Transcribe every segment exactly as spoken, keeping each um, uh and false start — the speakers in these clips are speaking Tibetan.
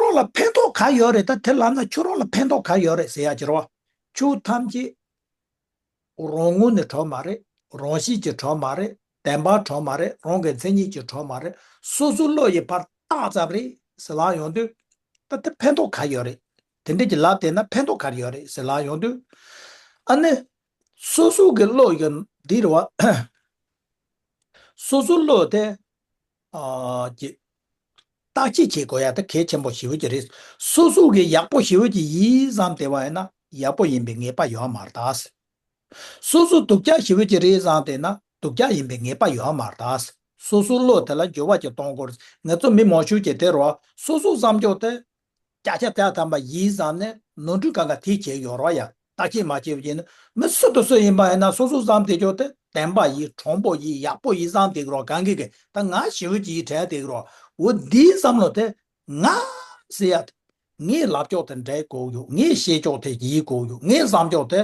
ཁྱོད་རང་ལ་ཕན་ཐོགས་ག་ཡོད་རེད། ད་དེ་ལབ་ན་ཁྱོད་རང་ལ་ཕན་ཐོགས་ག་ཡོད་རེད་ཟེར་ཡ་ཅིག་རེད་བ། ཆོས་ཐམས་ཅད་རང་ངོས་ནས་གྲུབ་མ་རེད། རང་བཞིན་གྱིས་གྲུབ་མ་རེད། བདེན་པར་གྲུབ་མ་རེད། རང་གི་མཚན་ཉིད་ཀྱིས་གྲུབ་མ་རེད། སོ་སོའི་བློ་ཡིས་ཕར་བཏགས་ཙམ་རེད་ཟེར་ལབ་ཡོང་དུས། ད་དེ་ཕན་ཐོགས་ག་ཡོད་རེད། དེ་འདྲས་ཀྱི་ལབ་བསྡད་ན་ཕན་ཐོགས་ག་རེ་ཡོད་རེད་ཟེར་ལབ་ཡོང་དུས། ཨ་ནི། སོ་སོ་གི་བློ་ཡིན་འདི་རེད་བ། སོ་སོའི་བློ་དེ། ཨ། ཀྱི། བརྟག་དཔྱད་བྱེད་དགོས་ཡ་དེ་གལ་ཆེན་པོ་ཞེ་པོ་ཅིག་རེད། སོ་སོ་གི་ཡག་པོ་ཞེ་པོ་ཅིག་ཡིན་བསམ་བསྡད་པ་ཡིན་ན་ཡག་པོ་ཡིན་པའི་ངེས་པ་ཡོད་མ་རེད་ད། སོ་སོ་སྡུག་ཅག་ཞེ་པོ་ཅིག་རེད་བསམ་བསྡད་ན་སྡུག་ཅག་ཡིན་པའི་ངེས་པ་ཡོད་མ་རེད་ད། སོ་སོའི་བློ་དེ་ལ་འགྱུར་བ་ཅིག་གཏོང་དགོས་རེད། ང་ཚོ་མི་མང་ཤོས་ཀྱིས་དེ་རུ་སོ་སོའི་བསམ་སྤྱོད་དེ། བརྒྱ་ཆ་བརྒྱ་ཐམ་པ་ཡིན་བསམ་ནས་ནོར་འཁྲུལ་གང་ག་དེ་བྱས་ཡོད་རེད་ཡ། བརྟག་དཔྱད་མ་བྱས་པ་ཡིན་ན་མི་སུ་དང་སུ་ཡིན་པ་ཡིན་ན་སོ་སོའི་བསམ་བསྡད་ཕྱོགས་དེ་བདེན་པ་ཡིན། དྲང་པོ་ཡིན། ཡག་པོ་ཡིན་བསམ་བསྡད་ཀྱི་རེད། གང་གི་གི་ད་ང་ཞེ་པོ་ཅིག་ཡིན་དྲན་བསྡད་ཀྱི་རེད། འོ་འདིའི་བསམ་བློ་དེ་ང་ཟེར་ཡ་དེ། ངའི་ལབ་ཕྱོགས་དེ་འགྲིག་དགོས་ཡོད། ངའི་བཤད་ཕྱོགས་དེ་ཡིན་དགོས་ཡོད། ངའི་བསམ་ཕྱོགས་དེ་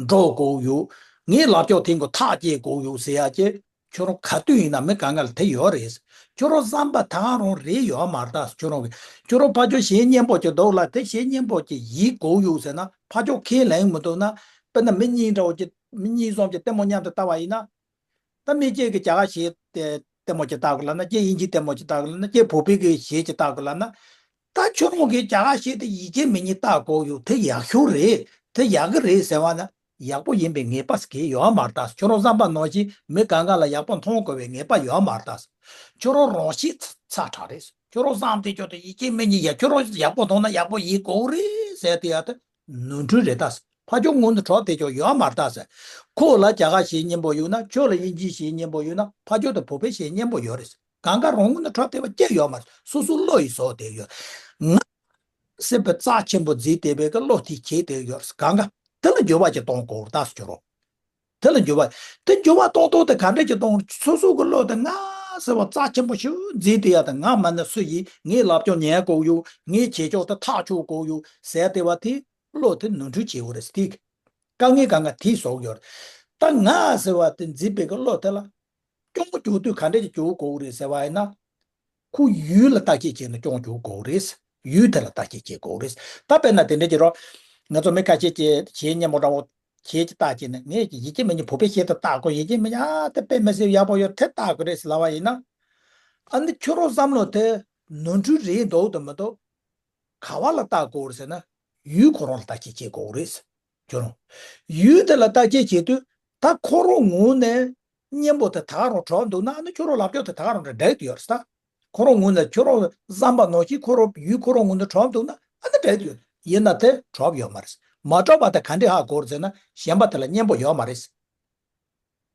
འགྲོ་དགོས་ཡོད། ངའི་ལབ་ཕྱོགས་དེ་གི་ཐག་བཅད་དགོས་ཡོད་ཟེར་ཡ་ཅིག་ཁྱོད་རང་ག་དུས་ཡིན་ན་མི་གང་ག་ལ་དེ་ཡོད་རེད། ཁྱོད་རང་བསམ་པ་ད་ག་རང་རེད་ཡོད་མ་རེད་ད། ཁྱོད་རང་གི་ཁྱོད་རང་ཕར་ཕྱོགས་གཞས་སྙན་པོ་ཅིག་འདུག་ལ་དེ་གཞས་སྙན་པོ་ཅིག་ཡིན་དགོས་ཡོད་ཟེར་ན་ཕར་ཕྱོགས་ཁས་ལེན་མི་འདུག་ན། དཔེར་ན་མི་གཉིས་འདྲ་བོ་ཅིག་མི་གཉིས་གསུམ་ཅིག་ལྟད་མོ་མཉམ་དུ་ལྟ་བ་ཡིན་ན། ད་མི་གཅིག་གིས་རྒྱ་གར་གཞས་ལྟད་མོ་ཅིག་ལྟ་དགོས་ལབ་ན། གཅིག་དབྱིན་ཇིའི་ལྟད་མོ་ཅིག་ལྟ་དགོས་ལབ་ན། གཅིག་བོད་པའི་གི་གཞས་ཅིག་ལྟ་དགོས་ལབ་ན། ད་ཁྱོད་རང་གིས་རྒྱ་གར་གཞས་དེ་ཡིད་ཆེས་མེད་ནི་ལྟ་དགོས་ཡོད། དེ་ཡག་ཤོས་རེད། དེ་ཡག་གི་རེད་ཟེར་བ་ན། ཡག་པོ་ཡིན་པའི་ངེས་པ་ཟེར་གྱི་ཡོད་མ་རེད་ད། ཁྱོད་རང་བསམ་པ་ནང་བཞིན་མི་གང་ག་ལ་ཡག་པོ་མཐོང་དགོས་པའི་ངེས་པ་ཡོད་མ་རེད་ད། ཁྱོད་རང་རང་གཤིས་ཚ་ཚ་དྲག་རེད། ཁྱོད་རང་བསམ་བསྡད་ཕྱོགས་དེ་ཡིད་ཆེས་མེད་ནི་ཡ། ཁྱོད་རང་ཡག་པོ་མཐོང་ན་ཡག་པོ་ཡིན་དགོས་རེད་ཟེར་དེ་ཡ་དེ་ནོར་འཁྲུལ་རེད་ད། ཕར་ཕྱོགས་ངོས་ནས་གྲུབ་བསྡད་ཕྱོགས་ཡོད་མ་རེད་ད་ཟེར། ཁོ་ལ་རྒྱ་གར་གཞས་སྙན་པོ་ཡོད་ན་ཁྱོད་ལ་དབྱིན་ཇིའི་གཞས་སྙན་པོ་ཡོད་ན་ཕར་ཕྱོགས་དེ་བོད་པའི་གཞས་སྙན་པོ་ཡོད་རེད། གང་ག་རང་ངོས་ནས་གྲུབ་བསྡད་པ་སྐྱེ་ཡོད་མ་རེད། སོ་སོའི་བློ་ཡིས་བཟོ་བསྡད་ཡོད། ང་ཟེར་བའི་རྩ་ཆེན་པོ་འཛིན་བསྡད་པའི་གི་བློ་དེ་གྱེས་བསྡད་ཡོད་རེད། གང་ག་དེ་ལ་འགྱུར་བ་ཅིག་གཏོང་དགོས་རེད་ད་ཟེར་གྱི་རོ། དེ་ལ་འགྱུར་བ། དེ་འགྱུར་བ་གཏོང་ཐབས་དེ་ག་འདྲ་ཅིག་གཏོང་། སོ་སོ་གི་བློ་དེ་ང་ཟེར་བ་རྩ་ཆེན་པོ་ཞིག་འཛིན་དེ་ཡ་དེ། ང་མ་ནི་སུ་ཡིན། ངའི་ལབ་ཕྱོགས་ཉན་དགོས་ཡོད། ངའི་བྱེད་ཕྱོགས་དེ་ཐག་ཆོད་དགོས་ཡོད་ཟེར་དེ་བ་དེ་བློ་དེ་ནོར་འཁྲུལ་བྱེད་དགོས་རེད་ཟེར། དེ་དཀའ་ངལ་གང་ག་དེ་བཟོ་གི་ཡོད་རེད། ད་ང་ཟེར་བ་དེ་འཛིན་པའི་གི་བློ་དེ་ལ་སྐྱོན་འཇུག་དུས་ག་འདྲ་ཅིག་འཇུག་དགོས་རེད་ཟེར་བ་ཡིན་ན། ཁོ་ཡུལ་ལ་བརྟག་དཔྱད་བྱས་ནས་སྐྱོན་འཇུག་དགོས་རེད། ཡུལ་དེ་ལ་བརྟག་དཔྱད་བྱེད་དགོས་རེད། ད་དཔེར་ན་དེ་འདྲ་ཅིག་རོ། ང་ཚོ་མི་ཁ་ཤས་ཀྱིས་གཞས་སྙན་མོ་འདྲ་བོ་གཞས་ཅིག་བཏགས་བྱས་ནས་ངས་ཀྱི་ཡིད་ཆེས་མེད་ནི་བོད་པའི་གཞས་དེ་བཏགས་དགོས། ཡིད་ཆེས་མེད་ནི་ཨ་དེ་དཔེ་མི་སྲིད་ཡག་པོ་ཡོད་དེ་བཏགས་དགོས་རེད་ཟེར་ལབ་པ་ཡིན་ན། ཨ་ནི་ཁྱོད་རང་བསམ་བློ་དེ་ནོར་འཁྲུལ་རེད་འདུག་དང་མི་འདུག་ག་བ་ལ་བལྟ་དགོས་རེད་ཟེར་ན། ཡུལ་ཁོ་རང་ལ་བརྟག་དཔྱད་བྱེད་དགོས་རེད། ཁྱོད་རང་། ཡུལ་དེ་ལ་བརྟག་དཔྱད་བྱེད་དུས་ད་ཁོ་རང་ངོས་ནས་སྙན་པོ་དེ་ད་ག་རང་གྲུབ་འདུག་ན། ཨ་ནི་ཁྱོད་རང་ལབ་ཕྱོགས་དེ་ད་ག་རང་འདྲ་འགྲིག་ཏུ་ཡོད་རེད་ད། ཁོ་རང་ངོས་ནས་ཁྱོད་རང་བསམ་པ་ནང་བཞིན་ཁོ་རང་ཡུལ་ཁོ་རང་ངོས་ནས་གྲུབ་འདུག་ན་ཨ་ནི་འགྲིག་ཏུ་ཡོད། ཡིན་ན་དེ་གྲུབ་ཡོད་མ་རེད། མ་གྲུབ་པ་དེ་ག་འདྲས་ཧ་གོ་རེད་ཟེར་ན་གཞན་པ་དེ་ལ་སྙན་པོ་ཡོད་མ་རེད།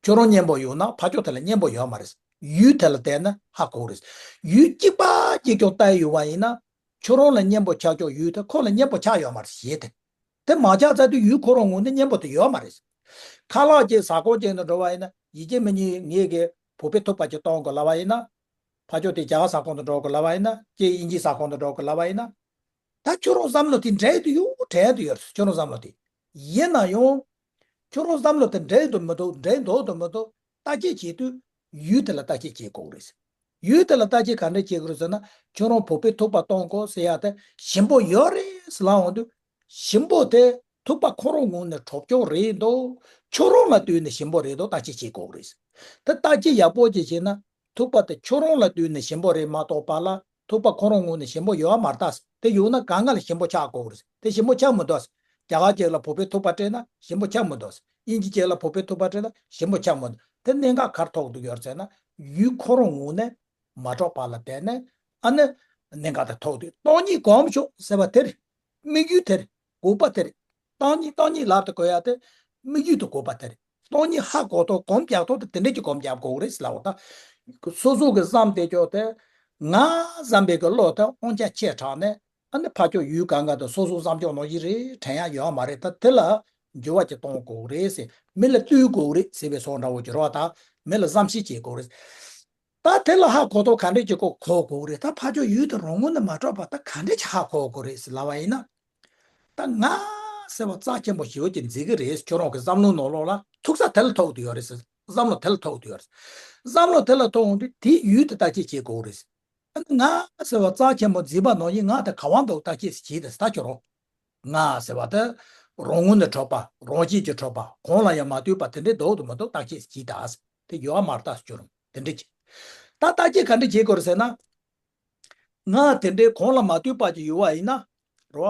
ཁྱོད་རང་སྙན་པོ་ཡོད་ན་ཕར་ཕྱོགས་དེ་ལ་སྙན་པོ་ཡོད་མ་རེད། ཡུལ་དེ་ལ་བལྟས་ན་ཧ་གོ་རེད། ཡུལ་གཅིག་པ་གཅིག་རྐྱང་བལྟས་ཡོད་པ་ཡིན་ན་ཁྱོད་རང་ལ་སྙན་པོ་ཆགས་ཆོག་ཡུལ་དེ་ཁོ་ལ་སྙན་པོ་ཆགས་ཡོད་མ་རེད། གཞས་དེ། དེ་མ་ཆགས་ཚར་དུས་ཡུལ་ཁོ་རང་ངོས་ནས་སྙན་པོ་དེ་ཡོད་མ་རེད། ཁ་ལག་ཅིག་ཟ་ཁང་ཅིག་ནང་འགྲོ་བ་ཡིན་ན་ཡིད་ཆེས་མེད་ནི་ངས་ཀྱི་བོད་པའི་ཐུག་པ་ཅིག་གཏོང་དགོས་ལབ་པ་ཡིན་ན། ཕར་ཕྱོགས་དེ་རྒྱ་གར་ཟ་ཁང་དུ་འགྲོ་དགོས་ལབ་པ་ཡིན་ན། ཅིག་དབྱིན་ཇིའི་ཟ་ཁང་དུ་འགྲོ་དགོས་ལབ་པ་ཡིན་ན། ད་ཁྱོད་རང་བསམ་བློ་དེ་འགྲིག་ཏུ་ཡོད་དྲན་དུ་ཡོད། ཁྱོད་རང་བསམ་བློ་དེ། ཡིན་ན་ཡང་། ཁྱོད་རང་བསམ་བློ་དེ་འགྲིག་འདུག་མི་འདུག་འགྲིག་འདུག་འདུག་མི་འདུག་བརྟག་དཔྱད་བྱེད་དུས་ཡུལ་དེ་ལ་བརྟག་དཔྱད་བྱེད་དགོས་རེད། ཡུལ་དེ་ལ་བརྟག་དཔྱད་ག་འདྲ་བྱེད་དགོས་རེད་ཟེར་ན། ཁྱོད་རང་བོད་པའི་ཐུག་པ་གཏོང་དགོས་ཟེར་ཡ་དེ་ཞིམ་པོ་ཡོད་རེད་ཟེར་ལབ་འོང་དུས། ཞིམ་པོ་དེ་ཐུག་པ་ཁོ་རང་ངོས་ནས་གྲུབ་ཀྱོག་རེད་འདུག་ཁྱོད་རང་ལ་ལྟོས་ནས་ཞིམ་པོ་རེད་འདུག་བརྟག་དཔྱད་བྱེད་དགོས་རེད། དེ་བརྟག་དཔྱད་ཡག་པོ་ཅིག་བྱས་ན། ཐུག་པ་དེ་ཁྱོད་རང་ལ་ལྟོས་ནས་ཞིམ་པོ་རེད་མ་གཏོགས་པ་ལ་ཐུག་པ་ཁོ་རང་ངོས་ནས་ཞིམ་པོ་ཡོད་མ་རེད་ད། དེ་ཡོད་ན་གང་ག་ལ་ཞིམ་པོ་ཆགས་དགོས་རེད། དེ་ཞིམ་པོ་ཆགས་མི་འདུག་རྒྱ་གར་ཅིག་ལ་བོད་པའི་ཐུག་པ་སྤྲད་ན་ཞིམ་པོ་ཆགས་མི་འདུག་དབྱིན་ཇི་ཅིག་ལ་བོད་པའི་ཐུག་པ་སྤྲད་ན་ཞིམ་པོ་ཆགས་མི་འདུག་དེ་གནད་འགག་ག་རེ་ཐུག་འདུག་ཡོད་ཟེར་ན། ཡུལ་ཁོ་རང་ངོས་ནས་མ་གྲུབ་པ་ལ་བརྟེན་ནས་ཨ་ནི་གནད་འགག་དེ་ཐུག་འདུག་སྟོང་ཉིད་གོམས་ཤོག་ཟེར་བ་དེ་རེད། དམིགས་ཡུལ་དེ་རེད། དགོས་པ་དེ་རེད། སྟོང་ཉིད་སྟོང་ཉིད་ལབ་དུ་དགོས་ཡ་དེ་དམིགས་ཡུལ་དུ་དགོས་པ་དེ་རེད། སྟོང་ཉིད་ཧ་གོ་ཐོག་གོམས་རྒྱག་ཐོག་དེ་དེ་འདྲས་ཀྱི་གོམས་རྒྱག་དགོས་རེད་ཟེར་ལབ་པ་ད། སོ་སོ་གི་བསམ་བསྡད་ཕྱོགས་དེ་ང་བསམ་པའི་གི་བློ་དེ་དབང་ཆ་ཆེ་དྲགས་ནས་ཨ་ནི་ཕར་ཕྱོགས་ཡུལ་གང་ག་དང་སོ་སོ་བསམ་ཕྱོགས་ནང་བཞིན་རེད་དྲན་ཡ་ཡོད་མ་རེད། ད་དེ་ལ་འགྱུར་བ་ཅིག་གཏོང་དགོས་རེད་ཟེར། མི་ལ་བསྟོད་དགོས་རེད་ཟེར་བའི་བཟོ་འདྲ་བོ་ཅིག་རེད་བ། ད་མི་ལ་བསམ་ཤེས་བྱེད་དགོས་རེད། ད་དེ་ལ་ཧ་གོ་ཐོག་ག་འདྲས་ཀྱི་གོ་གོ་དགོས་རེད། ད་ཕར་ཕྱོགས་ཡུལ་དེ་རང་ངོས་ནས་མ་གྲུབ་པ་ད་ག་འདྲས་ཀྱི་ཧ་གོ་དགོས་རེད་ཟེར་ལབ་པ་ཡིན་ན། ད་ང་ཟེར་བ་རྩ་ཆེན་པོ་ཞེ་པོ་ཅིག་འཛིན་གི་རེད། ཁྱོད་རང་གི་བསམ་བློ་ནང་ལོགས་ལ་ཐུག་ས་དེ་ལ་ཐུག་འདུག་ཡོད་རེད་ཟེར། བསམ་བློ་དེ་ལ་ཐུག་འདུག་ཡོད་རེད། བསམ་བློ་དེ་ལ་ཐུག་འོང་དུས་དེའི་ཡུལ་དེ་བརྟག་དཔྱད་བྱེད་དགོས་རེད། ཨ་ནི་ང་ཟེར་བ་རྩ་ཆེན་པོ་འཛིན་པ་ནང་བཞིན་ང་དེ་ག་བ་འདུག་བརྟག་དཔྱད་བྱེད་དེ་ད་ཁྱོད་རང་། ང་ཟེར་བ་དེ་རང་ངོས་ནས་གྲུབ་པ། རང་བཞིན་གྱིས་གྲུབ་པ། གང་ལ་ཡང་མ་ལྟོས་པ་དེ་འདྲའི་འདུག་འདུག་མི་འདུག་བརྟག་དཔྱད་བྱེད་ད། དེ་ཡོད་མ་རེད་ད་ཁྱོད་རང་དེ་འདྲ་བྱེད། ད་བརྟག་དཔྱད་ག་འདྲ་བྱེད་དགོས་རེད་ཟེར་ན། ང་དེ་འདྲའི་གང་ལ་མ་ལྟོས་པ་ཅིག་ཡོད་པ་ཡིན་ན། རོ།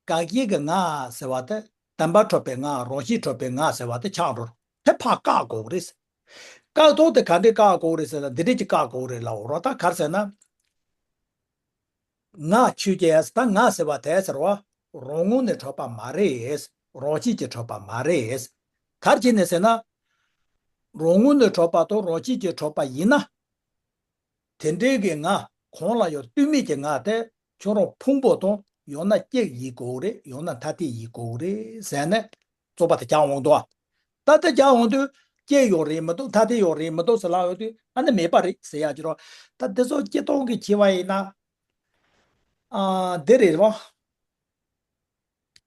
གང་ཞིག་གི་ང་ཟེར་བ་དེ་བདེན་པར་གྲུབ་པའི་ང་། རང་བཞིན་གྲུབ་པའི་ང་ཟེར་བ་དེ་ཆགས་འགྲོ། དེ་ཕར་བཀག་དགོས་རེད། བཀག་ཐོག་དེ་ག་འདྲས་བཀག་དགོས་རེད་ཟེར་ན་འདི་འདྲས་ཀྱི་བཀག་དགོས་རེད་ལབ་རོ། ད་ག་རེ་ཟེར་ན། ང་ཆོས་ཅན། ད་ང་ཟེར་བ་དེ་ཟེར་བ་རང་ངོས་ནས་གྲུབ་པ་མ་རེད། རང་བཞིན་གྱིས་གྲུབ་པ་མ་རེད། ག་རེ་བྱས་ནས་ཟེར་ན། རང་ངོས་ནས་གྲུབ་པ་དང་རང་བཞིན་གྱིས་གྲུབ་པ་ཡིན་ན། དེ་འདྲའི་གི་ང་གང་ལ་ཡང་ལྟོས་མེད་ཀྱི་ང་དེ་ཁྱོད་རང་ཕུང་པོ་དང་ཡང་ན་གཅིག་ཡིན་དགོས་རེད། ཡང་ན་ཐ་དད་ཡིན་དགོས་རེད་ཟེར་ནས་རྩོད་པ་དེ་རྒྱག་འོང་དོ། ད་དེ་རྒྱག་འོང་དུས་གཅིག་ཡོད་རེད་མི་འདུག་ཐ་དད་ཡོད་རེད་མི་འདུག་ཟེར་ལབ་ཡོང་དུས་ཨ་ནི་མེད་པ་རེད་ཟེར་ཡག་ཅིག་རོ། ད་དེ་ཚོ་སྤྱིར་བཏང་གི་འཆི་བ་ཡིན་ན། ཨ། འདི་རེད་རོ།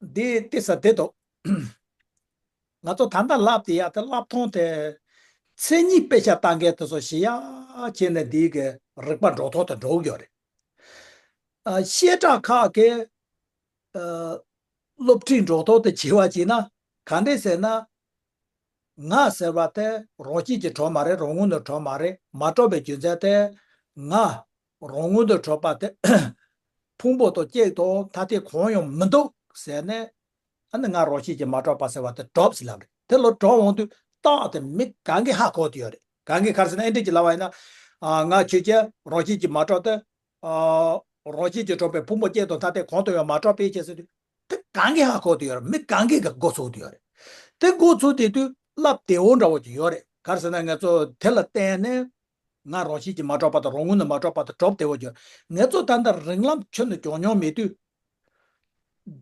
འདི་ཏི་ས་དེ་དོ། ང་ཚོ་ད་ལྟ་ལབ་དེ་ཡ་དེ་ལབ་ཐོང་དེ། མཚན་ཉིད་དཔེ་ཆ་ལྟ་མཁན་དེ་ཚོ་ཞི་ཡ་བྱས་ནས་འདིའི་གི་རིག་པ་འགྲོ་ཐོག་ཏུ་འགྲོ་གི་ཡོད་རེད། ཨ། བཤད་གྲྭ་ཁག་གི། ཨ། སློབ་ཁྲིད་འགྲོ་ཐོག་ཏུ་བྱེད་པ་བྱས་ན་ག་འདྲས་ཟེར་ན། ང་ཟེར་བ་དེ་རང་བཞིན་གྱིས་གྲུབ་མ་རེད། རང་ངོས་ནས་གྲུབ་མ་རེད། མ་གྲུབ་པའི་རྒྱུ་མཚན་དེ་ང་རང་ངོས་ནས་གྲུབ་པ་དེ་ཕུང་པོ་དང་གཅིག་དང་ཐ་དད་གང་ཡང་མི་འདུག་ཟེར་ནས། ཨ་ནི་ང་རང་བཞིན་གྱིས་མ་གྲུབ་པ་ཟེར་བ་དེ་གྲུབ་ཟེར་ལབ་རེད། དེ་ལོ་གྲུབ་འོང་དུས་རྟགས་དེ་མི་གང་གིས་ཧ་གོ་དེ་ཡོད་རེད། གང་གིས་ག་རེ་ཟེར་ན་ཨེ་འདྲས་ཀྱི་ལབ་པ་ཡིན་ན། ཨ། ང་ཆོས་ཅན། རང་བཞིན་གྱིས་མ་གྲུབ་སྟེ། ཨ། རང་བཞིན་གྱིས་གྲུབ་པའི་ཕུང་པོ་གཅིག་དང་ཐ་དད་གང་དུ་ཡང་མ་གྲུབ་པའི་ཕྱིར་ཟེར་དུས། དེ་གང་གིས་ཧ་གོ་དེ་ཡོད་རེད། མི་གང་གིས་ག་མགོ་ཚོས་དེ་ཡོད་རེད། དེ་མགོ་ཚོས་དེ་དུས་ལབ་བདེ་བོ་འདྲ་བོ་ཅིག་ཡོད་རེད། ག་རེ་ཟེར་ན་ང་ཚོ་དེ་ལ་བརྟེན་ནས། ང་རང་བཞིན་གྱིས་མ་གྲུབ་པ་དང་རང་ངོས་ནས་མ་གྲུབ་པ་དང་གྲུབ་བདེ་བོ་ཅིག་ང་ཚོ་ད་ལྟ་རིགས་ལམ་ཁྱོན་ནས་སྦྱོང་མྱོང་མེད་དུས།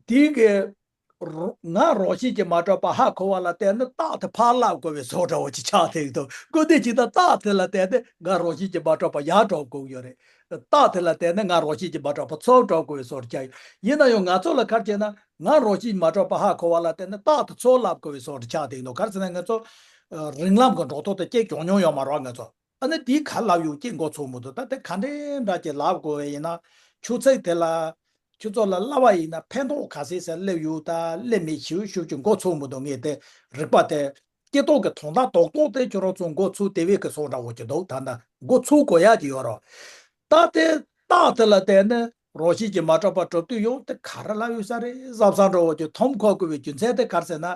འདི་གི་རོ། ང་རང་བཞིན་གྱིས་མ་གྲུབ་པ་ཧ་གོ་བ་ལ་བརྟེན་ནས་རྟགས་དེ་ཕར་ལབ་དགོས་པའི་བཟོ་འདྲ་བོ་ཅིག་ཆགས་བསྡད་ཀྱི་འདུག་སྐུར་འདེབས་བྱེད་སྟངས་རྟགས་དེ་ལ་བརྟེན་ནས་ང་རང་བཞིན་གྱིས་མ་གྲུབ་པ་ཡར་འགྲོ་དགོས་ཀྱི་ཡོད་རེད། རྟགས་དེ་ལ་བརྟེན་ནས་ང་རང་བཞིན་གྱིས་མ་གྲུབ་པ་ཚུར་འགྲོ་དགོས་པའི་བཟོ་འདྲ་ཆགས་ཡོད། ཡིན་ན་ཡང་ང་ཚོ་ལ་ག་རེ་བྱས་ན་ང་རང་བཞིན་མ་གྲུབ་པ་ཧ་གོ་བ་ལ་བརྟེན་ནས་རྟགས་དེ་ཚུར་ལབ་དགོས་པའི་བཟོ་འདྲ་ཆགས་བསྡད་ཀྱི་འདུག་ག་རེ་ཟེར་ན་ང་ཚོ་རིགས་ལམ་གྱི་འགྲོ་སྟངས་དེ་གཅིག་སྦྱོང་མྱོང་ཡོད་མ་རེད་བ་ང་ཚོ། ཨ་ནི་དེའི་ཁ་ལབ་ཡོང་གཅིག་མགོ་ཚོས་མི་འདུག་ད་དེ་ག་འདྲའི་འདྲ་ཅིག་ལབ་དགོས་པ་ཡིན་ན། ཆུ་ཚོད་དེ་ལ། ཁྱོད་ཚོ་ལ་ལབ་པ་ཡིན་ན་ཕན་ཐོགས་ག་ཚད་ཟེར་སླེབས་ཡོད་ད་སླེབས་མེད་ཞིབ་ཞིབ་ཅིག་མགོ་ཚོས་མི་འདུག་ངས་དེ་རིག་པ་དེ་སྐྱེ་ཐོག་གི་དོན་དག་རྡོག་རྡོག་དེ་ཁྱོད་རང་ཚོ་མགོ་ཚོས་བདེ་བའི་གི་སོང་འདྲ་བོ་ཅིག་འདུག་ད་ལྟ་མགོ་ཚོས་དགོས་ཡ་ཅིག་ཡོད་རོགས། ད་དེ་རྟགས་དེ་ལ་བརྟེན་ནས་རང་བཞིན་གྱིས་མ་གྲུབ་པ་གྲུབ་དུས་ཡང་དེ་ག་རེ་ལབ་ཡོད་ས་རེད་བསམ་བསམ་འདྲ་བོ་ཅིག་མཐོང་ཁོག་དགོས་པའི་རྒྱུ་མཚན་དེ་ག་རེ་ཟེར་ན།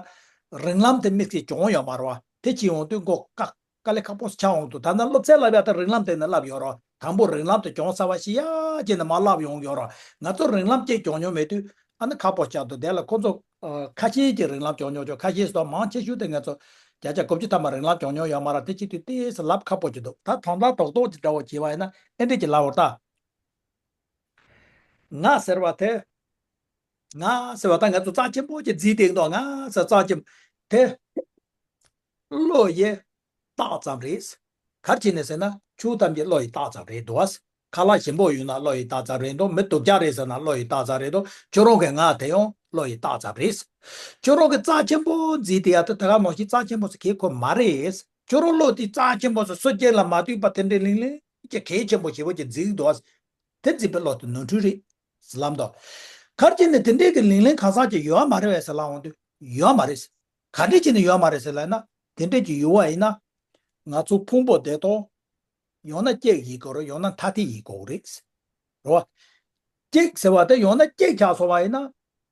རིགས་ལམ་དེ་དམིགས་བསལ་སྦྱོང་ཡོད་མ་རེད་བ། དེ་ཅིག་ཡོང་དུས་མགོ་བཀག་དཀའ་ལས་ཁག་པོ་ཆགས་འོང་འདུག་ད་ལྟ་སློབ་ཚན་ལབ་ཡག་དེ་རིགས་ལམ་སྟེང་ནས་ལབ་ཡོད་རོགས། དང་པོ་རིགས་ལམ་དེ་སྦྱོང་ཚར་བ་ཞིག་ཡ་བྱས་ནས་མར་ལབ་ཡོང་གི་ཡོད་རོགས། ང་ཚོ་རིགས་ལམ་གཅིག་སྦྱོང་མྱོང་མེད་དུས་ཨ་ནི་ཁག་པོ་ཆགས་འདུག་དེ་ལ་ཁོ་ཚོ་ཨ་ཁ་ཤས་ཀྱིས་རིགས་ལམ་སྦྱོང་མྱོང་ཆོག་ཁ་ཤས་སུ་མང་ཆེ་ཤོས་དེ་ང་ཚོ་བརྒྱ་ཆ་དགུ་བཅུ་ཐམ་པ་རིགས་ལམ་སྦྱོང་མྱོང་ཡོད་མ་རེད། དེ་བྱེད་དུས་ཏོག་ཙམ་ལབ་ཁག་པོ་ཅིག་འདུག་ད་དོན་དག་རྡོག་རྡོག་ཅིག་འདྲ་བོ་བྱས་པ་ཡིན་ན་ཨེ་འདྲས་ཀྱི་ལབ་འོ་ད། ང་ཟེར་བ་དེ། ང་ཟེར་བ་ད་ང་ཚོ་རྩ་ཆེན་པོ་ཅིག་བརྩིས་བསྡད་འདུག་ང་ཟེར་རྩ་ཆེན་པོ་དེ། བློ་ཡི་རྟགས་ཙམ་རེད། ག་རེ་བྱས་ནས་ཟེར་ན་ཆོས་ཐམས་ཅད་བློ་ཡི་རྟགས་ཙམ་རེད་འདུག་ཨ། ཁ་ལག་ཞིམ་པོ་ཡོད་ན་བློ་ཡི་རྟགས་ཙམ་རེད་འདུག་མི་སྡུག་ཅག་རེད་ཟེར་ན་བློ་ཡི་རྟགས་ཙམ་རེད་འདུག་ཁྱོད་རང་གི་ང་དེ་ཡང་བློ་ཡི་རྟགས་ཙམ་རེད། ཁྱོད་རང་གི་རྩ་ཆེན་པོ་བརྩིས་བསྡད་ཡ་དེ་ད་ག་ནང་བཞིན་རྩ་ཆེན་པོ་ཟེར་གི་ཁོ་མ་རེད། ཁྱོད་རང་བློ་དེ་རྩ་ཆེན་པོ་ཟེར་སོ་སྐྱེ་ལ་མ་ལྟོས་པ་དེ་འདྲའི་ལིང་ལིང་གི་གལ་ཆེན་པོ་ཞེ་པོ་ཅིག་བརྩིས་འདུག་ཨ། དེ་བརྩིས་པའི་བློ་དེ་ནོར་འཁྲུལ་རེད། ལམ་དང་། ག་རེ་བྱས་ནས་དེ་འདྲའི་གི་ལིང་ལིང་གང་ཟག་ཅིག་ཡོད་མ་རེད་པས་ཟེར་ལབ་འོང་དུས་ཡོད་མ་རེད། ག་འདྲས་བྱས་ནས་ཡོད་མ་རེད་ཟེར་ལབ་ན་དེ་འདྲས་ཅིག་ཡོད་པ་ཡིན་ན། ང་ཚོ་ཕུང་པོ་དེ་དང་། ཡང་ན་གཅིག་ཡིན་དགོས་རེད། ཡང་ན་ཐ་དད་ཡིན་དགོས་རེད། རེད་བ། གཅིག་ཟེར་བ་དེ་ཡང་ན་གཅིག་ཆགས་སོང་བ་ཡིན་ན།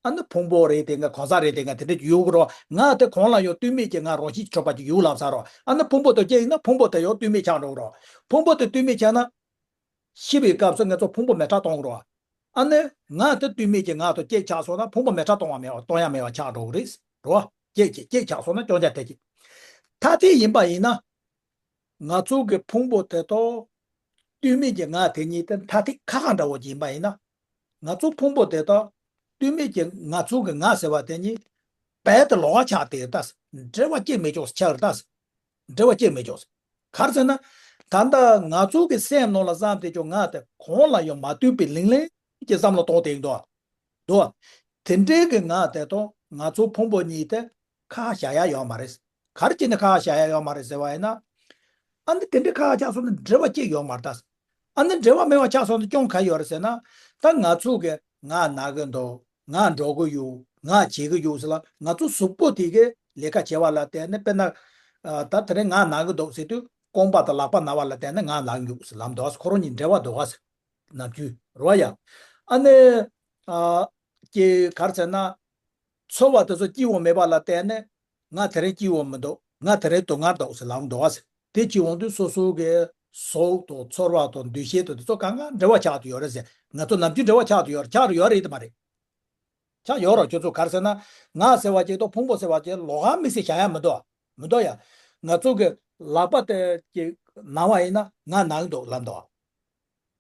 ཨ་ནི་ཕུང་པོ་རེད་དེ་ག་གང་ཟག་རེད་དེ་ག་དེ་འདྲས་ཅིག་ཡོད་དགོས་རེད་བ། ང་དེ་གང་ལ་ཡང་ལྟོས་མེད་ཀྱི་ང་རང་བཞིན་གྱིས་གྲུབ་པ་ཅིག་ཡོད་ལབ་ས་རེད་བ། ཨ་ནི་ཕུང་པོ་དང་གཅིག་ཡིན་ན་ཕུང་པོ་དེ་ཡང་ལྟོས་མེད་ཆགས་འགྲོ་གི་རེད་བ། ཕུང་པོ་དེ་ལྟོས་མེད་ཆགས་ན། ཤི་བའི་སྐབས་སུ་ང་ཚོ་ཕུང་པོ་མེ་ཁྲག་གཏོང་གི་རེད་བ། ཨ་ནི་ང་དེ་ལྟོས་མེད་ཀྱི་ང་དང་གཅིག་ཆགས་སོང་ན་ཕུང་པོ་མེ་ཁྲག་གཏོང་བ་མེད་པ་གཏོང་ཡ་མེད་པ་ཆགས་འགྲོ་གི་རེད། རེད་བ། གཅིག་གིས་གཅིག་ཆགས་སོང་ན་སྐྱོན་ཆ་དེ་གཅིག་ཐ་དད་ཡིན་པ་ཡིན་ན། ང་ཚོ་གི་ཕུང་པོ་དེ་དང་། ལྟོས་མེད་ཀྱི་ང་དེ་གཉིས་དེ་ཐ་དད་ཁ་ཁ་འདྲ་བོ་ཅིག་ཡིན་པ་ཡིན་ན། ང་ཚོ་ཕུང་པོ་དེ་དང་། ལྟོས་མེད་ཀྱི་ང་ཚོ་གི་ང་ཟེར་བ་དེ་གཉིས། རྦད་དེ་ལོགས་ཀ་ཆགས་བསྡད་ཡོད་ད། འབྲེལ་བ་གཅིག་མེད་ཅོག་ཆགས་ཡོད་ད། འབྲེལ་བ་གཅིག་མེད་ཅོག་ག་རེ་ཟེར་ན། ད་ལྟ་ང་ཚོ་གི་སེམས་ནང་ལ་བསམ་བསྡད་ཅོག་ང་དེ་གང་ལ་ཡང་མ་ལྟོས་པའི་ལིང་ལིང་གི་བསམ་བློ་གཏོང་བསྡད་ཡོད་དོ། དོ། དེ་འདྲའི་གི་ང་དེ་དང་ང་ཚོ་ཕུང་པོ་གཉིས་དེ་ཁ་ཁ་བཞག་ཡ་ཡོད་མ་རེད། ག་རེ་བྱས་ནས་ཁ་ཁ་བཞག་ཡ་ཡོད་མ་རེད་ཟེར་བ་ཡིན་ན། ཨ་ནི་དེ་འདྲའི་ཁ་ཁ་བཞག་སོང་ན་འབྲེལ་བ་གཅིག་ཡོད་མ་རེད་ད། ཨ་ནི་འབྲེལ་བ་མེད་པ་ཆགས་སོང་དུས་སྐྱོན་ག་ཡོད་རེད་ཟེར་ན། ད་ང་ཚོ་གི་ང་ན་གི་འདུག་ང་འགྲོ་གི་ཡོད། ང་བྱེད་གི་ཡོད་ཟེར་ལ། ང་ཚོ་གཟུགས་པོ་དེ་གི་ལས་ཀ་བྱེད་པ་ལ་བརྟེན་ནས། དཔེར་ན། ཨ། ད་དེ་རིང་ང་ན་གི་འདུག་ཟེར་དུས། རྐང་པ་དང་ལག་པ་ན་བ་ལ་བརྟེན་ནས་ང་ན་གི་ཡོད་ཟེར་ལབ་འདུག་ཁོ་རང་གཉིས་འབྲེལ་བ་འདུག་ག་ཟེར། ནམ་རྒྱུན་རེད་བ་ཡ། ཨ་ནི། ཨ། ཀྱི་ག་རེ་ཟེར་ན། ཚོར་བ་དེ་ཚོ་སྐྱིད་པོ་མེད་པ་ལ་བརྟེན་ནས། ང་དེ་རིང་སྐྱིད་པོ་མི་འདུག་ང་དེ་རིང་སྡུག་བསྔལ་འདུག་ཟེར་ལབ་འདུག་ག་ཟེར། དེ་སྐྱིད་པོ་འདུག་སོ་སོ་གི་གཟུགས་དང་ཚོར་བ་དང་འདུ་ཤེས་དང་དེ་ཚོ་གང་ག་འབྲེལ་བ་ཆགས་ཏེ་ཡོད་རེད་ཟེར། ང་ཚོ་ནམ་རྒྱུན་འབྲེལ་བ་ཆགས་ཏེ་ཡོད་རེད། ཆགས་ཏེ་ཡོད་རེད་དམ་མ་རེད། ཆགས་ཡོད་རེད། ཁྱོད་ཚོ་ག་རེ་ཟེར་ན། ང་ཟེར་བ་ཅིག་དང་ཕུང་པོ་ཟེར་བ་ཅིག་ལོགས་ཀ་དམིགས་བསལ་བཞག་ཡ་མི་འདུག་མི་འདུག་ཡ། ང་ཚོ་གི་ལག་པ་དེ་ཅིག་ན་བ་ཡིན་ན་ང་ན་གི་འདུག་ལབ་འདུག་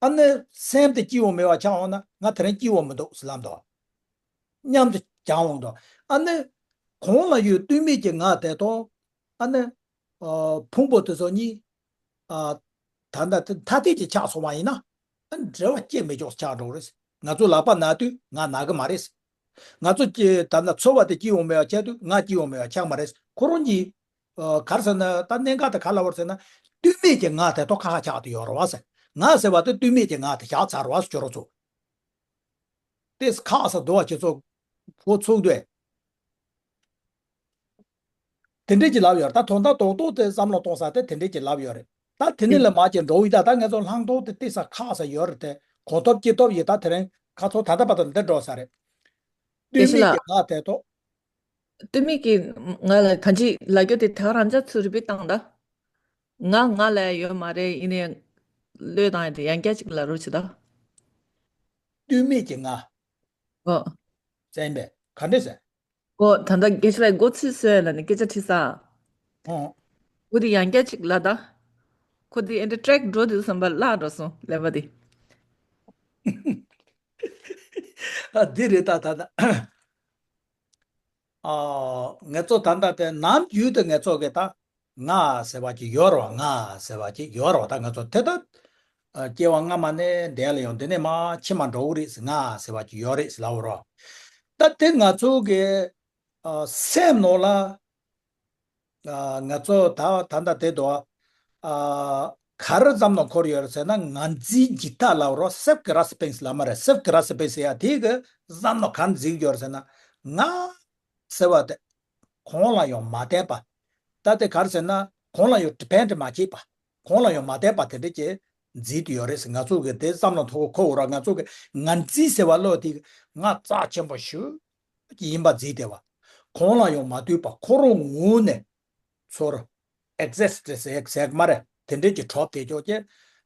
ཨ་ནི་སེམས་དེ་སྐྱིད་པོ་མེད་པ་ཆགས་འོང་ན། ང་དེ་རིང་སྐྱིད་པོ་མི་འདུག་ཟེར་ལབ་འདུག་མཉམ་དུ་སྦྱང་འོང་དུས། ཨ་ནི་གང་ལ་ཡོད་གཏོལ་མེད་ཀྱི་ངག་དེ་དང་། ཨ་ནི་ཨ་ཕུང་པོ་དེ་ཚོ་གཉིས། ཨ་ད་ལྟ་དེ་ཐ་དད་ཅིག་ཆགས་སོང་བ་ཡིན་ན། ཨ་འབྲེལ་བ་སྐྱེ་མི་ཆོག་ཆགས་འགྲོ་གི་རེད། ང་ཚོ་ལག་པ་ན་དུས་ང་ན་གི་མ་རེད། ང་ཚོ་ཀྱི་ད་ལྟ་ཚོར་བ་དེ་སྐྱིད་པོ་མེད་པ་ཆགས་དུས་ང་སྐྱིད་པོ་མེད་པ་ཆགས་མ་རེད། ཁོ་རང་གཉིས། ཨ་ག་རེ་ཟེར་ན། ད་གནད་འགག་དེ་ག་ལ་བར་ཟེར་ན། གཏོལ་མེད་ཀྱི་ངག་དེ་ཐོག་ཁ་ཁ་ཆགས་ཏེ་ཡོད་རེད་བ་ཟེར། ང་ཟེར་བ་དེ་གཏོལ་མེད་ཀྱི་ངག་དེ་བཞག་ཚར་བ་ཟེར། ཁྱོད་རང་ཚོ། དེ་ཁག་ས་འདུག་བ། ཁྱེད་ཚོ་འགོ་ཚུགས་དུས། དེ་འདྲས་ཀྱི་ལབ་ཡོད་རེད། ད་དོན་དག་རྡོག་རྡོག་དེ་བསམ་བློ་གཏོང་ས་དེ་དེ་འདྲས་ཀྱི་ལབ་ཡོད་རེད། ད་དེ་ནས་ལ་མ་ཅིག་འགྲོ་ཡི། ད་ད་ང་ཚོ་ལྷག་མཐོང་དེ་ཏིག་ཙ་ཁག་ས་ཡོད་རེད་དེ། གོ་ཐོབ་སྐྱེ་ཐོབ་ཡིན། ད་དེ་རིང་ཁ་ཚོ་ད་ལྟ་བར་དུ་འདི་འགྲོ་ས་རེད། དེ་སྟོད་སྨད་ལ་ཀྱི་ངག་དེ་ཐོག་སྟོད་སྨད་ཀྱི་ངག་ལ་ད་ཅི་ལབ་རྒྱུ་དེ་ད་རང་ཅག་ཚུར་རི་པི་བཏང་ད། ང་ང་ལ་ཡོད་མ་རེད། ཡིན་ནའི་བློས་བཏང་ཡ་དེ་ཡང་བསྐྱར་ཅིག་ལབ་རོགས་བྱེད་ད། སྟོད་སྨད་ཀྱི་ངག་ཨོ། ཟེར་ཡིན་པས། ག་འདྲས་ཟེར། ཨོ། ད་ལྟ་དགེ་བཤེས་ལགས་མགོ་ཚོས་སོང་ལབ་ནས་སྐད་ཆ་དྲིས་ས། ཨོ། འོ་དེ་ཡང་བསྐྱར་ཅིག་ལབ་ད། ཁོ་དེ་ཨེ་འདྲ་ཀྲེག་འགྲོ་དུས་བསམ་པ་བརླག་འགྲོ་སོང་ལབ་པ་དེ། ཨ་འདི་རེད་ད། ད་ད། ཨ་ང་ཚོ་ད་ལྟ་དེ་ནམ་རྒྱུན་དུ་ང་ཚོ་གི་ད། ང་ཟེར་བ་ཅིག་ཡོད་རེད་བ། ང་ཟེར་བ་ཅིག་ཡོད་རེད་བ། ད་ང་ཚོ་དེ་ད། ཨ་སྐྱེ་བ་སྔ་མ་ནས་འདས་ལ་ཡོང་། འདི་ནས་མར་ཕྱི་མ་འགྲོ་གི་རེད་ཟེར། ང་ཟེར་བ་ཅིག་ཡོད་རེད་ཟེར་ལབ་རེད་བ། ད་དེ་ང་ཚོ་གི་ཨ་སེམས་ནང་ལ། ཨ་ང་ཚོ་ད་ད་ལྟ་དེ་དུ། ཨ་ག་རེ་བསམ་བློ་འཁོར་ཡོད་རེད་ཟེར་ན། ངར་འཛིན་འཇིག་ལྟ་ལབ་རེད་བ། སེལཕ་གྷ་ར་སི་པིང་སི་ལབ་མ་རེད། སེལཕ་གྷ་ར་སི་པིང་སི་ཡ། དེ་གི་བསམ་བློ་ག་རེ་འཛིན་ཡོད་རེད་ཟེར་ན། ང་ཟེར་བ་དེ་གང་ལ་ཡང་མ་བརྟེན་པ། ད་དེ་ག་རེ་ཟེར་ན། གང་ལ་ཡང་ཌི་པེན་ཌི་མ་བྱེད་པ། གང་ལ་ཡང་མ་བརྟེན་པ་དེ་འདྲ་ཅིག་འཛིན་དུ་ཡོད་རེད་ཟེར། ང་ཚོ་གི་དེ་བསམ་བློ་ཐོག་འཁོར་ར། ང་ཚོ་གི་ངར་འཛིན་ཟེར་བ་བློ་དེ་ང་རྩ་ཆེན་པོ་ཞིག་ཡིན་པ་འཛིན་བསྡད་པ། གང་ལ་ཡང་མ་ལྟོས་པ། ཁོ་རང་ངོས་ནས་ཚུར་ཨེག་ཟིསི་ཊི་ཟེར་ཟེར་གི་མ་རེད། དེ་འདྲས་ཀྱི་གྲོགས་དེ་ཅོག་ཅེ།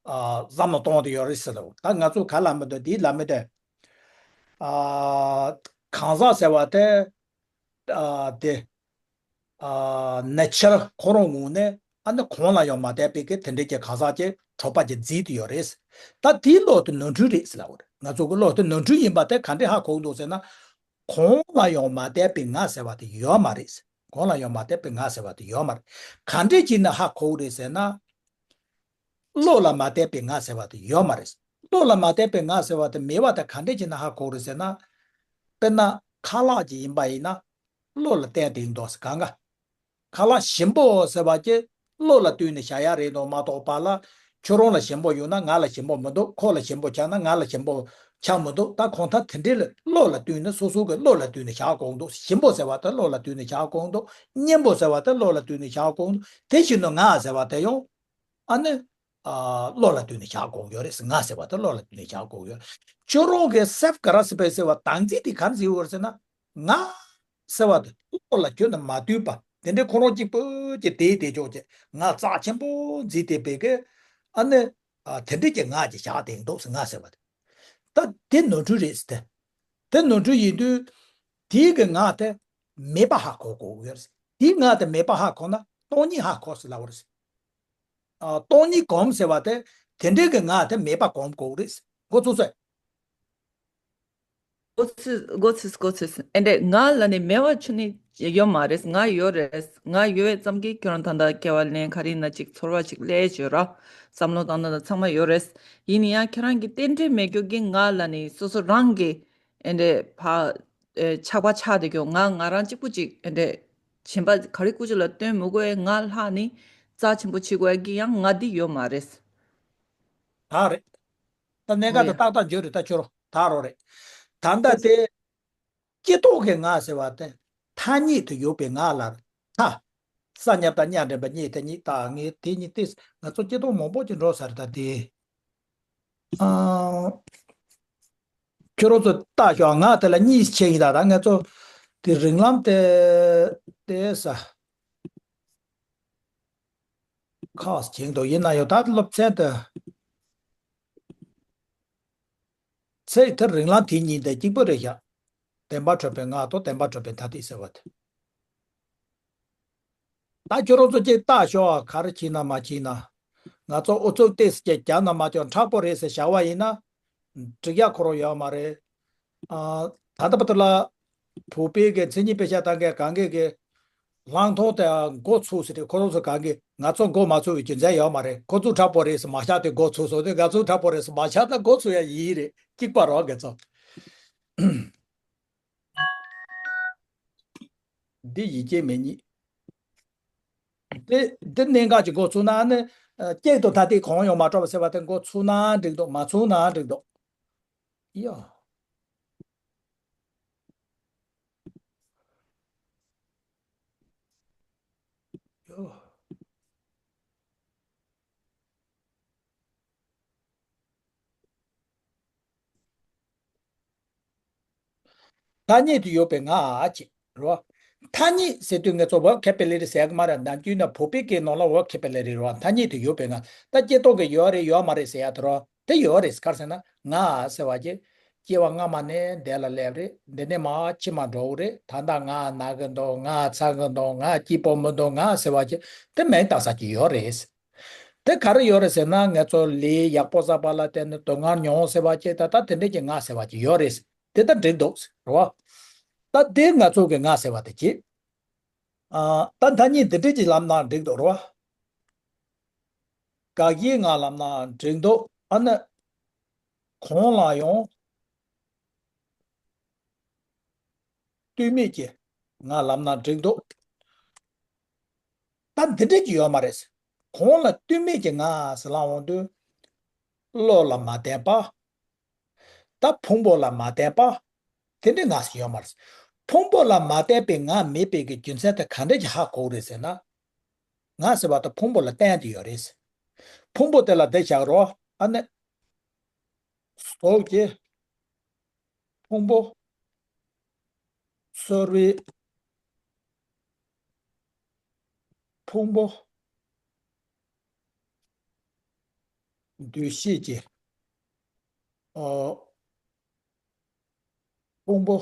ཨ་བསམ་བློ་གཏོང་དུ་ཡོད་རེད་ཟེར་ལ། ད་ང་ཚོ་ག་ལ་མི་འདུག་འདི་ལ་མི་འདུག་ཨ་གང་ཟག་ཟེར་བ་དེ། ཨ་དེ། ཨ་ནེ་ཅར་ཁོ་རང་ངོས་ནས། ཨ་ནི་གང་ལ་ཡང་མ་བརྟེན་པའི་གི་དེ་འདྲས་ཀྱི་གང་ཟག་ཅིག་གྲོགས་པོ་ཅིག་འཛིན་དུ་ཡོད་རེད། ད་དེའི་བློ་དེ་ནོར་འཁྲུལ་རེད་ཟེར་ལབ་པ་རེད། ང་ཚོ་གི་བློ་དེ་ནོར་འཁྲུལ་ཡིན་པ་དེ་ག་འདྲས་ཧ་གོ་གི་འདུག་ཟེར་ན། གང་ལ་ཡང་མ་བརྟེན་པའི་ང་ཟེར་བ་དེ་ཡོད་མ་རེད། གང་ལ་ཡང་མ་བརྟེན་པའི་ང་ཟེར་བ་དེ་ཡོད་མ་རེད། ག་འདྲས་བྱས་ནས་ཧ་གོ་གི་རེད་ཟེར་ན། བློ་ལ་མ་བརྟེན་པའི་ང་ཟེར་བ་དེ་ཡོད་མ་རེད། བློ་ལ་མ་བརྟེན་པའི་ང་ཟེར་བ་དེ་མེད་པ་དེ་ག་འདྲས་བྱས་ནས་ཧ་གོ་གི་རེད་ཟེར་ན། དཔེར་ན་ཁ་ལག་ཅིག་ཡིན་པ་ཡིན་ན། བློ་ལ་བརྟེན་ཏེ་ཡིན་འདུག་ཟེར་གང་ག་ཁ་ལག་ཞིམ་པོ་ཟེར་བ་ཅིག་བློ་ལ་བསྟུན་ནས་བཞག་ཡ་རེད་འདུག་མ་གཏོགས་པ་ལ། ཁྱོད་རང་ལ་ཞིམ་པོ་ཡོད་ན་ང་ལ་ཞིམ་པོ་མི་འདུག་ཁོ་ལ་ཞིམ་པོ་ཆགས་ན་ང་ལ་ཞིམ་པོ་ཆགས་མི་འདུག་ད་གང་ལྟར་དེ་འདྲས་ལ་བློ་ལ་བསྟུན་ནས། སོ་སོ་གི་བློ་ལ་བསྟུན་ནས་བཞག་དགོས་འདུག་ཞིམ་པོ་ཟེར་བ་དེ་བློ་ལ་བསྟུན་ནས་བཞག་དགོས་འདུག་སྙན་པོ་ཟེར་བ་དེ་བློ་ལ་བསྟུན་ནས་བཞག་དགོས་འདུག་དེ་བཞིན་དུ་ངག་ཟེར་བ་དེ་ཡང་། ཨ་ནི། ཨ་བློ་ལ་བསྟུན་ནས་བཞག་དགོས་ཡོད་རེད། ངག་ཟེར་བ་དེ་བློ་ལ་བསྟུན་ནས་བཞག་དགོས་ཡོད། ཁྱོད་རང་གི་སེལཕ་གྷ་ར་སི་པིང་སི་ཟེར་བ་དང་འཛིན་དེ་ག་རེ་ཟེར་ཡོད་རེད་ཟེར་ན། ང་ཟེར་བ་དེ་བློ་ལ་ཁྱོན་ནས་མ་ལྟོས་པ། དེ་འདྲའི་ཁོ་རང་གཅིག་པུ་གཅིག་དེ་དེ་ཅོག་ཅེ་ང་རྩ་ཆེན་པོ་འཛིན་བསྡད་པའི་གི། ཨ་ནི། ཨ་དེ་འདྲའི་གི་ངག་ཅིག་བཞག་བསྡད་འདུག་ཟེར། ངག་ཟེར་བ་དེ། ད་དེ་ནོར་འཁྲུལ་རེད་ཟེར་ཏེ། དེ་ནོར་འཁྲུལ་ཡིན་དུས། དེའི་གི་ངག་དེ་མེད་པ་ཧ་གོ་དགོས་ཡོད་རེད་ཟེར། དེའི་ངག་དེ་མེད་པ་ཧ་གོ་ན་སྟོང་ཉིད་ཧ་གོ་ཟེར་ལབ་པ་རེད་ཟེར། ཨ་སྟོང་ཉིད་སྒོམ་ཟེར་བ་དེ། དེ་འདྲའི་གི་ངག་དེ་མེད་པ་སྒོམ་དགོས་རེད། མགོ་ཚོས་སོང་། མགོ་ཚོས། མགོ་ཚོས། མགོ་ཚོས། ཨེ་འདྲས་ང་ལ་ནི་མེད་པ་ཆུ་ནི་ཡོད་མ་རེད། ང་ཡོད་རེད། ང་ཡོད་ཙམ་གྱིས་ཁྱོད་རང་ད་ལྟ་སྐྱེ་བ་ལེན་ག་རེ་ཡིན་ན་ཅིག་ཚོར་བ་ཅིག་སླེབས་ཡོད་ར། བསམ་བློ་བཏང་ན་ད་ཚང་མ་ཡོད་རེད། ཡིན་ན་ཡང་ཁྱེད་རང་གི་རྟེན་འབྲེལ་མེད་རྒྱུ་གི་ང་ལ་ནི་སོ་སོ་རང་གི་ཨེ་འདྲས་ཕ། ཨེ་ཆགས་པ་ཆགས་བསྡད་རྒྱུ། ང་ང་རང་གཅིག་པུ་ཅིག་ཨེ་འདྲས་གཞན་པ་ག་རེ་ཀུ་ཅོ་ལ་སྟོན་མི་དགོས། ང་ལྷག་ནི་རྩ་ཆེན་པོ་བྱེད་དགོས་ཀྱི་ཡང་ང་འདི་ཡོད་མ་རེད། ད་རེད། ད་གནད་འགག་དེ་ཨོ་ཡ། ཏག་ཏག་འཇོག་རེད། ད་ཁྱོད་རོ་ད་རོ་རེད། ད་ལྟ་དེ་སྐྱེ་ཐོག་གི་ང་ཟེར་བ་དེ་ཐ་སྙད་དུ་ཡོད་པའི་ང་ལ་ཐ། ས་མཉམ་དང་སྙ་འདྲེན་པ་སྙེ་དེ་གཉིས་ད་ངས་དེ་གཉིས་ཏེ་ང་ཚོ་སྐྱེ་ཐོག་མང་པོ་ཅིག་འགྲོ་ས་རེད། ད་དེ་ཨ། ཁྱོད་རང་ཚོ་ལྟ་ཞོག་ང་དེ་ལ་གཉིས་ཕྱེ་ཡིན། ད་ད་ང་ཚོ་དེ་རིང་ལམ་དེ་དེ་ས་ཁག་ཅིག་འདུག་ཡིན་ན་ཡང་ད་སློབ་ཚན་དེ་ཚེ་དེ་རིང་ལམ་དེ་གཉིས་དེ་གཅིག་པ་རེད་ཤག་བདེན་པ་འཕྲོད་པའི་ང་དང་བདེན་པ་འཕྲོད་པའི་ཐ་དད་ཟེར་བ་དེ། ད་ཁྱོད་རང་ཚོ་ཅིག་ལྟ་ཞོག་ག་རེ་བྱས་ན་མ་བྱས་ན། ང་ཚོ་ཨུ་ཚུགས་ཏོག་ཙམ་ཅིག་བརྒྱབ་ན་མ་བྱུང་མཁྲེགས་པོ་རེད་ཟེར་བཞག་པ་ཡིན་ན། འགྲིག་ཡག་ཁོ་རང་ཡོད་མ་རེད། ཨ། ད་ལྟ་བར་དུ་ལ། བོད་པའི་གི་མཚན་ཉིད་དཔེ་ཆ་ལྟ་མཁན་གང་གི་གི་ལྷག་མཐོང་དེ་མགོ་ཚོས་ཟེར་ཏེ་ཁོ་རང་ཚོ་གང་གི་ང་ཚོ་མགོ་མ་ཚོས་པའི་རྒྱུ་མཚན་ཡོད་མ་རེད། ཁོ་ཚོ་མཁྲེགས་པོ་རེད་ཟེར་མ་བཞག་སྟེ་མགོ་ཚོས་སོང་སྟེ། ང་ཚོ་མཁྲེགས་པོ་རེད་ཟེར་མ་བཞག་ན་མགོ་ཚོས་ཡ་ཡིན་རེད། གཅིག་པ་རོགས་དགེ་ཚོ། འདི་ཡིད་ཆེས་མེད་ཉིད། འདི་འདི་གནད་འགག་ཅིག་མགོ་ཚོས་ན་ནི། ཨ། གཅིག་ཏུ་ཐ་དད་གང་ཡང་མ་གྲུབ་པ་ཟེར་བ་དེ་མགོ་ཚོས་ན་འགྲིག་འདུག་མ་ཚོས་ན་འགྲིག་འདུག་ཡ། ཡ། ཐ་སྙད་དུ་ཡོད་པའི་ང་ཨ་ཅེ་རོ། ཐ་སྙད་ཟེར་དུས་ང་ཚོ་ཝོ་ཁེ་པེ་ལེ་རི་ཟེར་གི་མ་རེད། ནམ་རྒྱུན་ན་བོད་པའི་སྐད་ནང་ལ་ཝོ་ཁེ་པེ་ལེ་རི་རོ། ཐ་སྙད་དུ་ཡོད་པའི་ང་། ད་སྐྱེ་ཐོག་གི་ཡོད་རེད་ཡོད་མ་རེད་ཟེར་ཡ་དེ་རོ། དེ་ཡོད་རེད། ག་རེ་ཟེར་ན་ང་ཟེར་བ་ཅེ། སྐྱེ་བ་སྔ་མ་ནས་འདས་ལ་སླེབས་རེད། འདི་ནས་མར་ཕྱི་མ་འགྲོ་གི་རེད། ད་ལྟ་ང་ན་གི་འདུག་ང་ཚ་གི་འདུག་ང་སྐྱིད་པོ་མི་འདུག་ང་ཟེར་བ་ཅེ། དེ་མིང་བཏགས་ས་ཅིག་ཡོད་རེད། དེ་ག་རེ་ཡོད་རེད་ཟེར་ན། ང་ཚོ་ལས་ཡག་པོ་བསགས་པ་ལ་བརྟེན་ནས་སྡུག་བསྔལ་མྱོང་ཟེར་བ་ཅེ། ད་ལྟ་དེ་འདྲས་ཀྱི་ང་ཟེར་བ་ཅིག་ཡོད་རེད། དེ་ད་འགྲིག་འདུག་རེད་བ། ད་དེ་ང་ཚོ་གི་ང་ཟེར་བ་དེ་ཅིག་ཨ། ད་ཐ་སྙད་འདི་འདྲས་ཀྱི་ལབ་ན་འགྲིག་འདུག་རེད་བ། དགག་བྱའི་ང་ལབ་ན་འགྲིག་འདུག་ཨ་ནི། གང་ལ་ཡང་ལྟོས་མེད་ཀྱི་ང་ལབ་ན་འགྲིག་འདུག་ད་འདི་འདྲས་ཀྱི་ཡོད་མ་རེད། གང་ལ་ལྟོས་མེད་ཀྱི་ང་ཟེར་ལབ་འོང་དུས། བློ་ལ་མ་བརྟེན་པ། ད་ཕུང་པོ་ལ་མ་བརྟེན་པ། དེ་འདྲའི་ང་ཟེར་ཡོད་མ་རེད། ཕུང་པོ་ལ་མ་བརྟེན་པའི་ང་མེད་པའི་གི་རྒྱུ་མཚན་དེ་ག་འདྲ་ཅིག་ཧ་གོ་རེད་ཟེར་ན། ང་ཟེར་བ་དེ་ཕུང་པོ་ལ་བརྟེན་ཏེ་ཡོད་རེད། ཕུང་པོ་དེ་ལ་དེ་བཞག་རོགས། ཨ་ནི། གཟུགས་ཀྱི་ཕུང་པོ། ཚོར་བའི་ཕུང་པོ། འདུ་ཤེས་ཀྱི། ཨོ། ཕུང་པོ།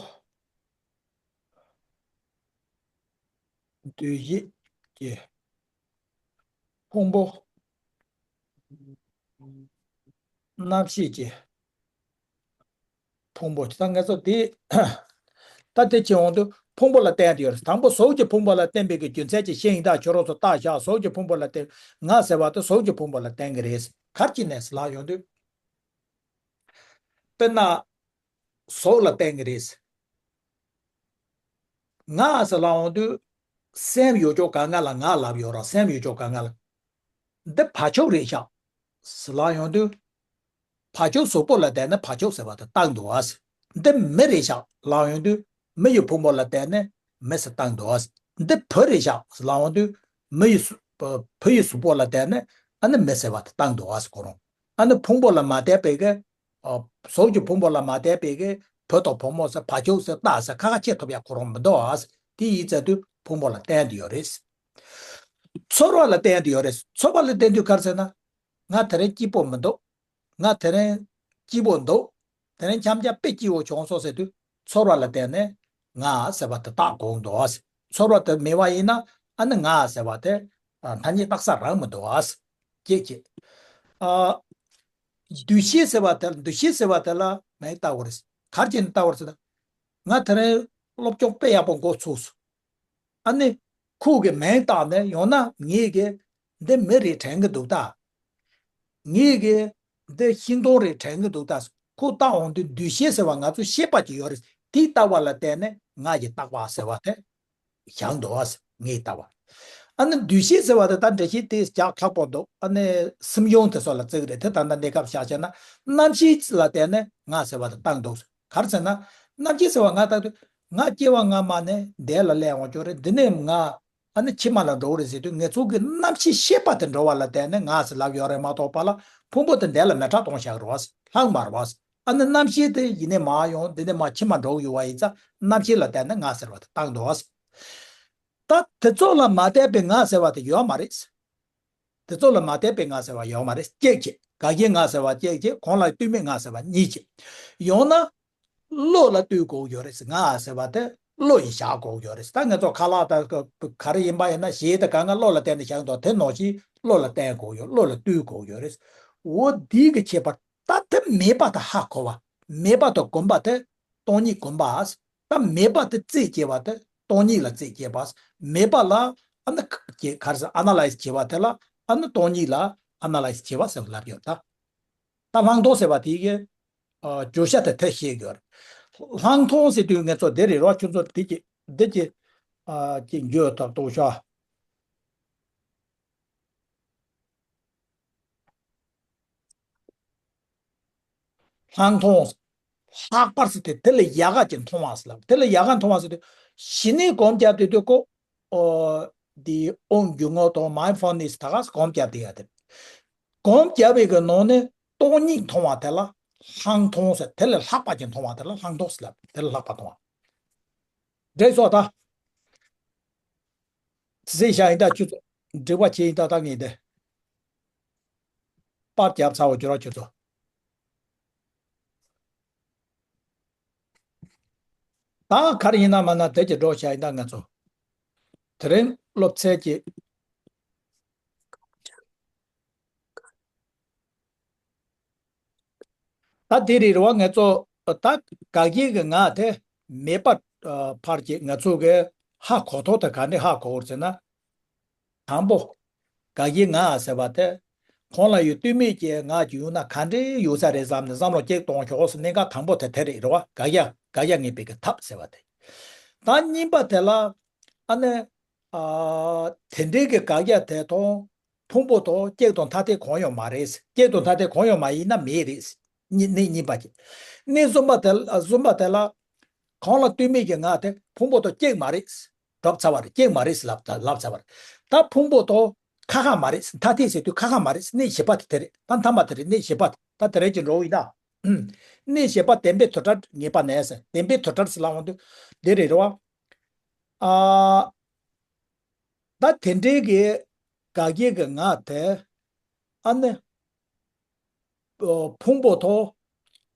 འདུ་ཤེས་ཀྱི་ཕུང་པོ། རྣམ་ཤེས་ཀྱི་ཕུང་པོ། ད་ང་ཚོ་དེ། ད་དེ་བྱེད་འོང་དུས་ཕུང་པོ་ལ་བརྟེན་ཏེ་ཡོད་རེད། དང་པོ་གཟུགས་ཀྱི་ཕུང་པོ་ལ་བརྟེན་པའི་གི་རྒྱུ་མཚན་ཅིག་ཤེས་ཡིན། ད་ཁྱོད་རང་ཚོ་བརྟག་བཞག་གཟུགས་ཀྱི་ཕུང་པོ་ལ་བརྟེན། ང་ཟེར་བ་དེ་གཟུགས་ཀྱི་ཕུང་པོ་ལ་བརྟེན་གི་རེད། ག་རེ་བྱས་ནས་ལབ་ཡོང་དུས། དཔེར་ན། གཟུགས་ལ་བརྟེན་གི་རེད། ང་ཟེར་ལབ་འོང་དུས། སེམས་ཡོད་ཅོག་ག་ང་ལ་ང་ལབ་ཡོད་ར། སེམས་ཡོད་ཅོག་ག་ང་ལ། འདི་བ་ཕྱུགས་རེད་ཤག་ཟེར་ལབ་ཡོང་དུས། བ་ཕྱུགས་གཟུགས་པོ་ལ་བརྟེན་ནས་བ་ཕྱུགས་ཟེར་བ་དེ་བཏགས་འདུག་ཨ། འདི་མི་རེད་ཤག་ལབ་ཡོང་དུས། མི་ཡི་ཕུང་པོ་ལ་བརྟེན་ནས་མི་ཟེར་བཏགས་འདུག་ཨ། འདི་བུ་རེད་ཤག་ཟེར་ལབ་ཡོང་དུས། མི་ཡི་གཟུགས། བུ་ཡི་གཟུགས་པོ་ལ་བརྟེན་ནས་ཨ་ནི་མི་ཟེར་བ་དེ་བཏགས་འདུག་ཨ། ཁོ་རང་ཨ་ནི་ཕུང་པོ་ལ་མ་བརྟེན་པའི་གི། ཨ། གཟུགས་ཀྱི་ཕུང་པོ་ལ་མ་བརྟེན་པའི་གི་བུ་དང་བུ་མོ་ཟེར་བ་ཕྱུགས་ཟེར་རྟ་ཟེར་ཁ་ཁ་ཁྱེར་ཐུབ་ཡ་ཁོ་རང་མི་འདུག་ཨ། དེ་ཡིན་ཚར་དུས་ཕུང་པོ་ལ་བརྟེན་དུ་ཡོད་རེད། ཚོར་བ་ལ་བརྟེན་དུ་ཡོད་རེད། ཚོར་བ་ལ་བརྟེན་དུས་ག་རེ་ཟེར་ན། ང་དེ་རིང་སྐྱིད་པོ་མི་འདུག་ང་དེ་རིང་སྐྱིད་པོ་འདུག་དེ་རིང་འཆམ་འཆམ་དཔེ་སྐྱིད་པོ་བྱུང་སོང་ཟེར་དུས་ཚོར་བ་ལ་བརྟེན་ནས་ང་ཟེར་བ་དེ་བཏགས་དགོས་འདུག་ཨ། ཚོར་བ་དེ་མེད་པ་ཡིན་ན་ཨ་ནི་ང་ཟེར་བ་དེ་ཐ་སྙད་བཏགས་ས་རག་མི་འདུག་ཨ། ཅེས་བྱས། ཨ། འདུ་ཤེས་ཟེར་བ་དེ། འདུ་ཤེས་ཟེར་བ་དེ་ལ་མིང་བཏགས་པ་རེད། ག་རེ་བྱས་ནས་བཏགས་པ་རེད་ཟེར་ན། ང་དེ་རིང་སློབ་སྦྱོང་དཔེ་ཡག་པོ་འགོ་ཚུགས་སོང་། ཨ་ནི། ཁོ་གི་མིང་བཏགས་ནས་ཡང་ན་ངེད་ཀྱི་འདི་མི་རེད་དྲན་གི་འདུག་ད། ངེད་ཀྱི་འདི་ཤིང་སྡོང་རེད་དྲན་གི་འདུག་ད། ཁོ་བཏགས་འོང་དུས་འདུ་ཤེས་ཟེར་བ་ང་ཚོ་ཤེས་པ་ཅིག་ཡོད་རེད། དེ་བཏགས་པ་ལ་བརྟེན་ནས་ང་ཡི་བཏགས་པ་ཟེར་བ་དེ་བཞག་འདུག་ཨ། ངེད་བཏགས་པ། ཨ་ནི་འདུ་ཤེས་ཟེར་བ་དེ་ད་འགྲེལ་བཤད་དེ་རྒྱག་ཁག་པོ་འདུག་ཨ་ནི་སེམས་བྱུང་དེ་ཚོ་ལ་བརྩི་གི་རེད། དེ་ད་ལྟ་གནས་སྐབས་བཞག་བྱས་ན་རྣམ་ཤེས་ལ་བརྟེན་ནས་ང་ཟེར་བ་དེ་བཏང་འདུག་ག་རེ་ཟེར་ན། རྣམ་ཤེས་ཟེར་བ་ང་ལྟ་དུས་ང་སྐྱེ་བ་སྔ་མ་ནས་འདས་ལ་སླེབས་འོང་རྒྱུ་རེད། འདི་ནས་ང་ཨ་ནི་ཕྱི་མ་ལ་འགྲོ་གི་རེད་ཟེར་དུས་ང་ཚོ་གི་རྣམ་ཤེས་ཤེས་པ་དེ་འགྲོ་བ་ལ་བརྟེན་ནས་ང་ཟེར་ལབ་ཡོད་རེད་མ་གཏོགས་པ་ལ་ཕུང་པོ་དེ་འདས་ལ་མེ་སྲེག་གཏོང་བཞག་རེད་བ། ལྷག་མ་རེད་བ། ཨ་ནི་རྣམ་ཤེས་དེ་ཡིན་ནས་མ་ཡོང་འདི་ནས་མ་ཕྱི་མ་འགྲོ་གི་ཡོད་བ་ཡིན་ཙང་རྣམ་ཤེས་ལ་བརྟེན་ནས་ང་ཟེར་བ་དེ་བཏང་འདུག་བ། ད་དེ་ཚོ་ལ་མ་བརྟེན་པའི་ང་ཟེར་བ་དེ་ཡོད་མ་རེད། དེ་ཚོ་ལ་མ་བརྟེན་པའི་ང་ཟེར་བ་ཡོད་མ་རེད། གཅིག་བྱས། དགག་བྱའི་ང་ཟེར་བ་གཅིག་བྱས། གང་ལ་ལྟོས་མེད་ང་ཟེར་བ་གཉིས་བྱས། ཡང་ན་བློ་ལ་ལྟོས་དགོས་ཡོད་རེད། ང་ཟེར་བ་དེ་བློ་ཡིས་བཞག་དགོས་ཡོད་རེད། ད་ང་ཚོ་ཁ་ལག་དང་ག་རེ་ཡིན་པ་ཡིན་ན་གཞས་དང་གང་ག་བློ་ལ་བརྟེན་ནས་བཞག་འདུག་དེ་ནང་བཞིན་བློ་ལ་བརྟེན་དགོས་ཡོད། བློ་ལ་ལྟོས་དགོས་ཡོད་རེད། འོ་འདི་གི་ཁྱད་པར། ད་དེ་མེད་པ་དེ་ཧ་གོ་བ། མེད་པ་དང་གོམས་པ་དེ་སྟོང་ཉིད་གོམས་པ། ད་མེད་པ་དེ་རྩིས་བྱས་པ་དེ་སྟོང་ཉིད་ལ་རྩིས་བྱས་པ། མེད་པ་ལ་ཨ་ནི་ག་རེ་ཟེར་ཨ་ན་ལའི་ཛི་བྱས་པ་དེ་ལ་ཨ་ནི་སྟོང་ཉིད་ལ་ཨ་ན་ལའི་ཛི་བྱས་པ་ཟེར་ལབ་ཡོད་ད། ད་ལྷག་མཐོང་ཟེར་བ་དེ་གི་ཨ་བརྗོད་བྱ་དེ་དེ་ཤེས་དགོས་རེད། ལྷག་མཐོང་ཟེར་དུས་ང་ཚོ་འདི་རེད་རོ། ཁྱོད་ཚོ་འདི་གི་འདི་གི་ཨ་གི་འགྱོད་ཐག་གཏུགས་ཤོག་ལྷག་མཐོང་། ལྷག་པར་ཟེར་དེ་དེ་ལས་ཡག་ག་ཅིག་མཐོང་བ་ཟེར་ལབ། དེ་ལས་ཡག་ག་མཐོང་བ་ཟེར་དུས་གཞི་ནས་སྒོམ་བརྒྱབ་དུས་དུས་ཀོ། ཨོ། འདི་དབང་སྒྱུ་ལུས་དང་མའིན་ཌ་ཕུལ་ནེ་སི་ད་ག་སྒོམ་བརྒྱབ་དེ་ཡ་དེ། སྒོམ་བརྒྱབ་པའི་གི་ནང་ནས་སྟོང་ཉིད་མཐོང་བ་དེ་ལ་ལྷག་མཐོང་ཟེར། དེ་ལས་ལྷག་པ་ཅིག་མཐོང་བ་དེ་ལ་ལྷག་མཐོང་ཟེར་ལབ། དེ་ལས་ལྷག་པ་མཐོང་བ། འགྲིག་སོང་ད། ཟེར་བཞག་ཡིན་ད་ཁྱོད་ཚོ། འགྲིག་པ་བྱས་ཡིན་ད་ད་ངས་དེ། པར་རྒྱབ་ཚར་བ་ཁྱོད་རང་ཁྱོད་ཚོ། ད་ག་རེ་ཡིན་ན་མ་ན་དེ་གྱི་འགྲོ་བྱ་ཡིན་ད་ང་ཚོ། དེ་རིང་སློབ་ཚན་གྱི། ད་དེ་རེད་རེད་བ། ང་ཚོ་ད་དགག་བྱའི་གི་ངག་དེ་མེད་པ་ཨ་ཕར་གྱི་ང་ཚོ་གི་ཧ་གོ་ཐོག་དེ་ག་འདྲ་ཧ་གོ་བར་ཟེར་ན། དང་པོ། དགག་བྱའི་ངག་ཟེར་བ་དེ། གང་ལ་ཡོད་ལྟོས་མེད་ཀྱི་ངག་གི་ཡོད་ན་ག་འདྲའི་ཡོད་ས་རེད་བསམ་ནས་བསམ་བློ་གཅིག་གཏོང་ཤོག་ཟེར། གནད་འགག་དང་པོ་དེ་དེ་རེད་རེད་བ། དགག་བྱ་དགག་བྱ་ངེས་པའི་གི་ཐབས་ཟེར་བ་དེ། ད་གཉིས་པ་དེ་ལ་ཨ་ནི། ཨ་དེ་འདྲའི་གི་དགག་བྱ་དེ་དང་ཕུང་པོ་དང་གཅིག་དང་ཐ་དད་གང་ཡང་མ་རེད། གཅིག་དང་ཐ་དད་གང་ཡང་མ་ཡིན་ན་མེད་རེད། གཉིས་གནས་གཉིས་པ་གྱི། གནས་གསུམ་པ་དེ་ལ་གསུམ་པ་དེ་ལ་གང་ལ་ལྟོས་མེད་ཀྱི་ངག་དེ་ཕུང་པོ་དང་གཅིག་མ་རེད། གྲུབ་ཚར་བ་རེད། གཅིག་མ་རེད་ལབ་ལབ་ཚར་བ་རེད། ད་ཕུང་པོ་དང་ཁ་ཁ་མ་རེད། ཐ་དད་ཟེར་དུས་ཁ་ཁ་མ་རེད། གནས་བཞི་པ་དེ་དེ་རེད། ད་མཐའ་མ་དེ་རེད། གནས་བཞི་པ་དེ་ད་དེ་རེད་ཀྱི་འགྲོ་བ་ཡིན་ད། གནས་བཞི་པ་བདེན་པའི་དོན་འདྲ་ངེས་པ་ནས་ཟེར། བདེན་པའི་དོན་འདྲ་ཟེར་ལབ་འོང་དུས་དེ་རེད་རེད་བ། ཨ། ད་དེ་འདྲའི་གི་དགག་བྱའི་གི་ངག་དེ་ཨ་ནི་ཨོ་ཕུང་པོ་དང་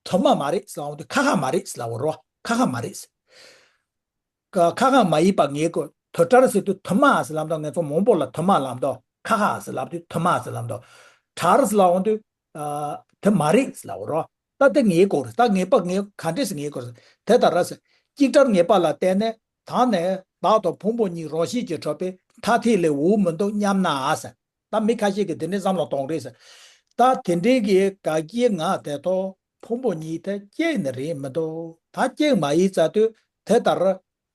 དུ་མ་མ་རེད་ཟེར་ལབ་འོང་དུས་ཁ་ཁ་མ་རེད་ཟེར་ལབ་འོང་རོ། ཁ་ཁ་མ་རེད་ཟེར། ཁ་ཁ་མ་ཡིན་པ་ངེས་དགོས། དུ་བྲལ་ཟེར་དུས་དུ་མ་ཟེར་ལབ་དང་། ང་ཚོ་མང་པོ་ལ་དུ་མ་ལབ་དང་། ཁ་ཁ་ཟེར་ལབ་དུས་དུ་མ་ཟེར་ལབ་དང་། བྲལ་ཟེར་ལབ་འོང་དུས་ཨ་དེ་མ་རེད་ཟེར་ལབ་འོང་རོ། ད་དེ་ངེས་དགོས་རེད། ད་ངེས་པ་ངེས་ག་འདྲས་སེ་ངེས་དགོས་རེད། དེ་ལྟར་ར་ཟེར། གཅིག་བྲལ་ངེས་པ་ལ་བརྟེན་ནས་ད་ནས་བདག་དང་ཕུང་པོ་གཉིས་རང་བཞིན་གྱིས་གྲུབ་པའི་ཐ་དད་ལས་འོང་མི་འདུག་སྙམ་ན་ཟེར། ད་མི་ཁ་ཤས་ཀྱིས་དེ་འདྲའི་བསམ་བློ་གཏོང་རེད་ཟེར། ད་དེ་འདྲའི་གི་དགག་བྱའི་ངག་དེ་དང་ཕུང་པོ་གཉིས་དེ་གཅིག་ནི་རེད་མི་འདུག་ད་གཅིག་མ་ཡིན་ཙང་དུས་དེ་ལྟར་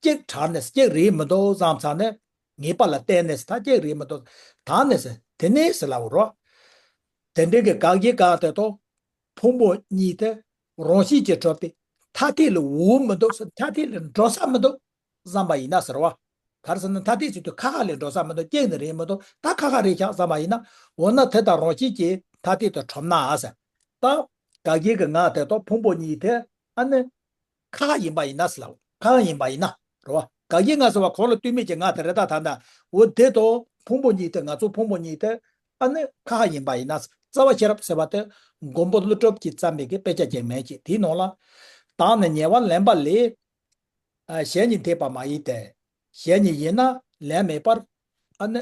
གཅིག་བྲལ་ནས་གཅིག་རེད་མི་འདུག་བསམ་ཚར་ནས་ངེས་པ་ལ་བརྟེན་ནས་ད་གཅིག་རེད་མི་འདུག་ད་ནས་དེ་ནས་ཟེར་ལབ་རོ། དེ་འདྲའི་གི་དགག་བྱའི་ངག་དེ་དང་ཕུང་པོ་གཉིས་དེ་རང་བཞིན་གྱིས་གྲུབ་པའི་ཐ་དད་ལས་འོང་མི་འདུག་ཐ་དད་ལས་འགྲོ་ས་མི་འདུག་བསམ་པ་ཡིན་ན་ཟེར་བ། ག་རེ་ཟེར་ན་ཐ་དད་ཟེར་དུས་ཁ་ཁ་ལས་འགྲོ་ས་མི་འདུག་གཅིག་ནི་རེད་མི་འདུག་ད་ཁ་ཁ་རེད་ཤག་བསམ་པ་ཡིན་ན། འོ་ན་དེ་དང་རང་བཞིན་གྱིས་ཐ་དད་དུ་གྲུབ་ན་ཨ་ཟེར། ད་དགག་བྱའི་གི་ངག་དེ་དང་ཕུང་པོ་གཉིས་དེ་ཨ་ནི་ཁ་ཁ་ཡིན་པ་ཡིན་ན་ཟེར་ལབ། ཁ་ཁ་ཡིན་པ་ཡིན་ན་རེད་བ། དགག་བྱའི་ངག་ཟེར་བ་གང་ལ་ལྟོས་མེད་ཀྱི་ངག་དེ་རེད་ད། ད་ད་འོ་དེ་དང་ཕུང་པོ་གཉིས་དེ་ང་ཚོ་ཕུང་པོ་གཉིས་དེ་ཨ་ནི་ཁ་ཁ་ཡིན་པ་ཡིན་ན། རྩ་བ་ཤེས་རབ་ཟེར་བ་དེ་མགོན་པོ་ཀླུ་སྒྲུབ་ཀྱིས་བརྩམས་པའི་གི་དཔེ་ཆ་ཅིག་མེད་ཀྱི། དེའི་ནང་ལ་བདག་ནི་ཉེ་བར་ལེན་པ་ལས། ཨ་གཞན་ཉིད་འཐད་པ་མ་ཡིན་ཏེ། གཞན་ཉིད་ཡིན་ན་ལན་མེད་པར། ཨ་ནི།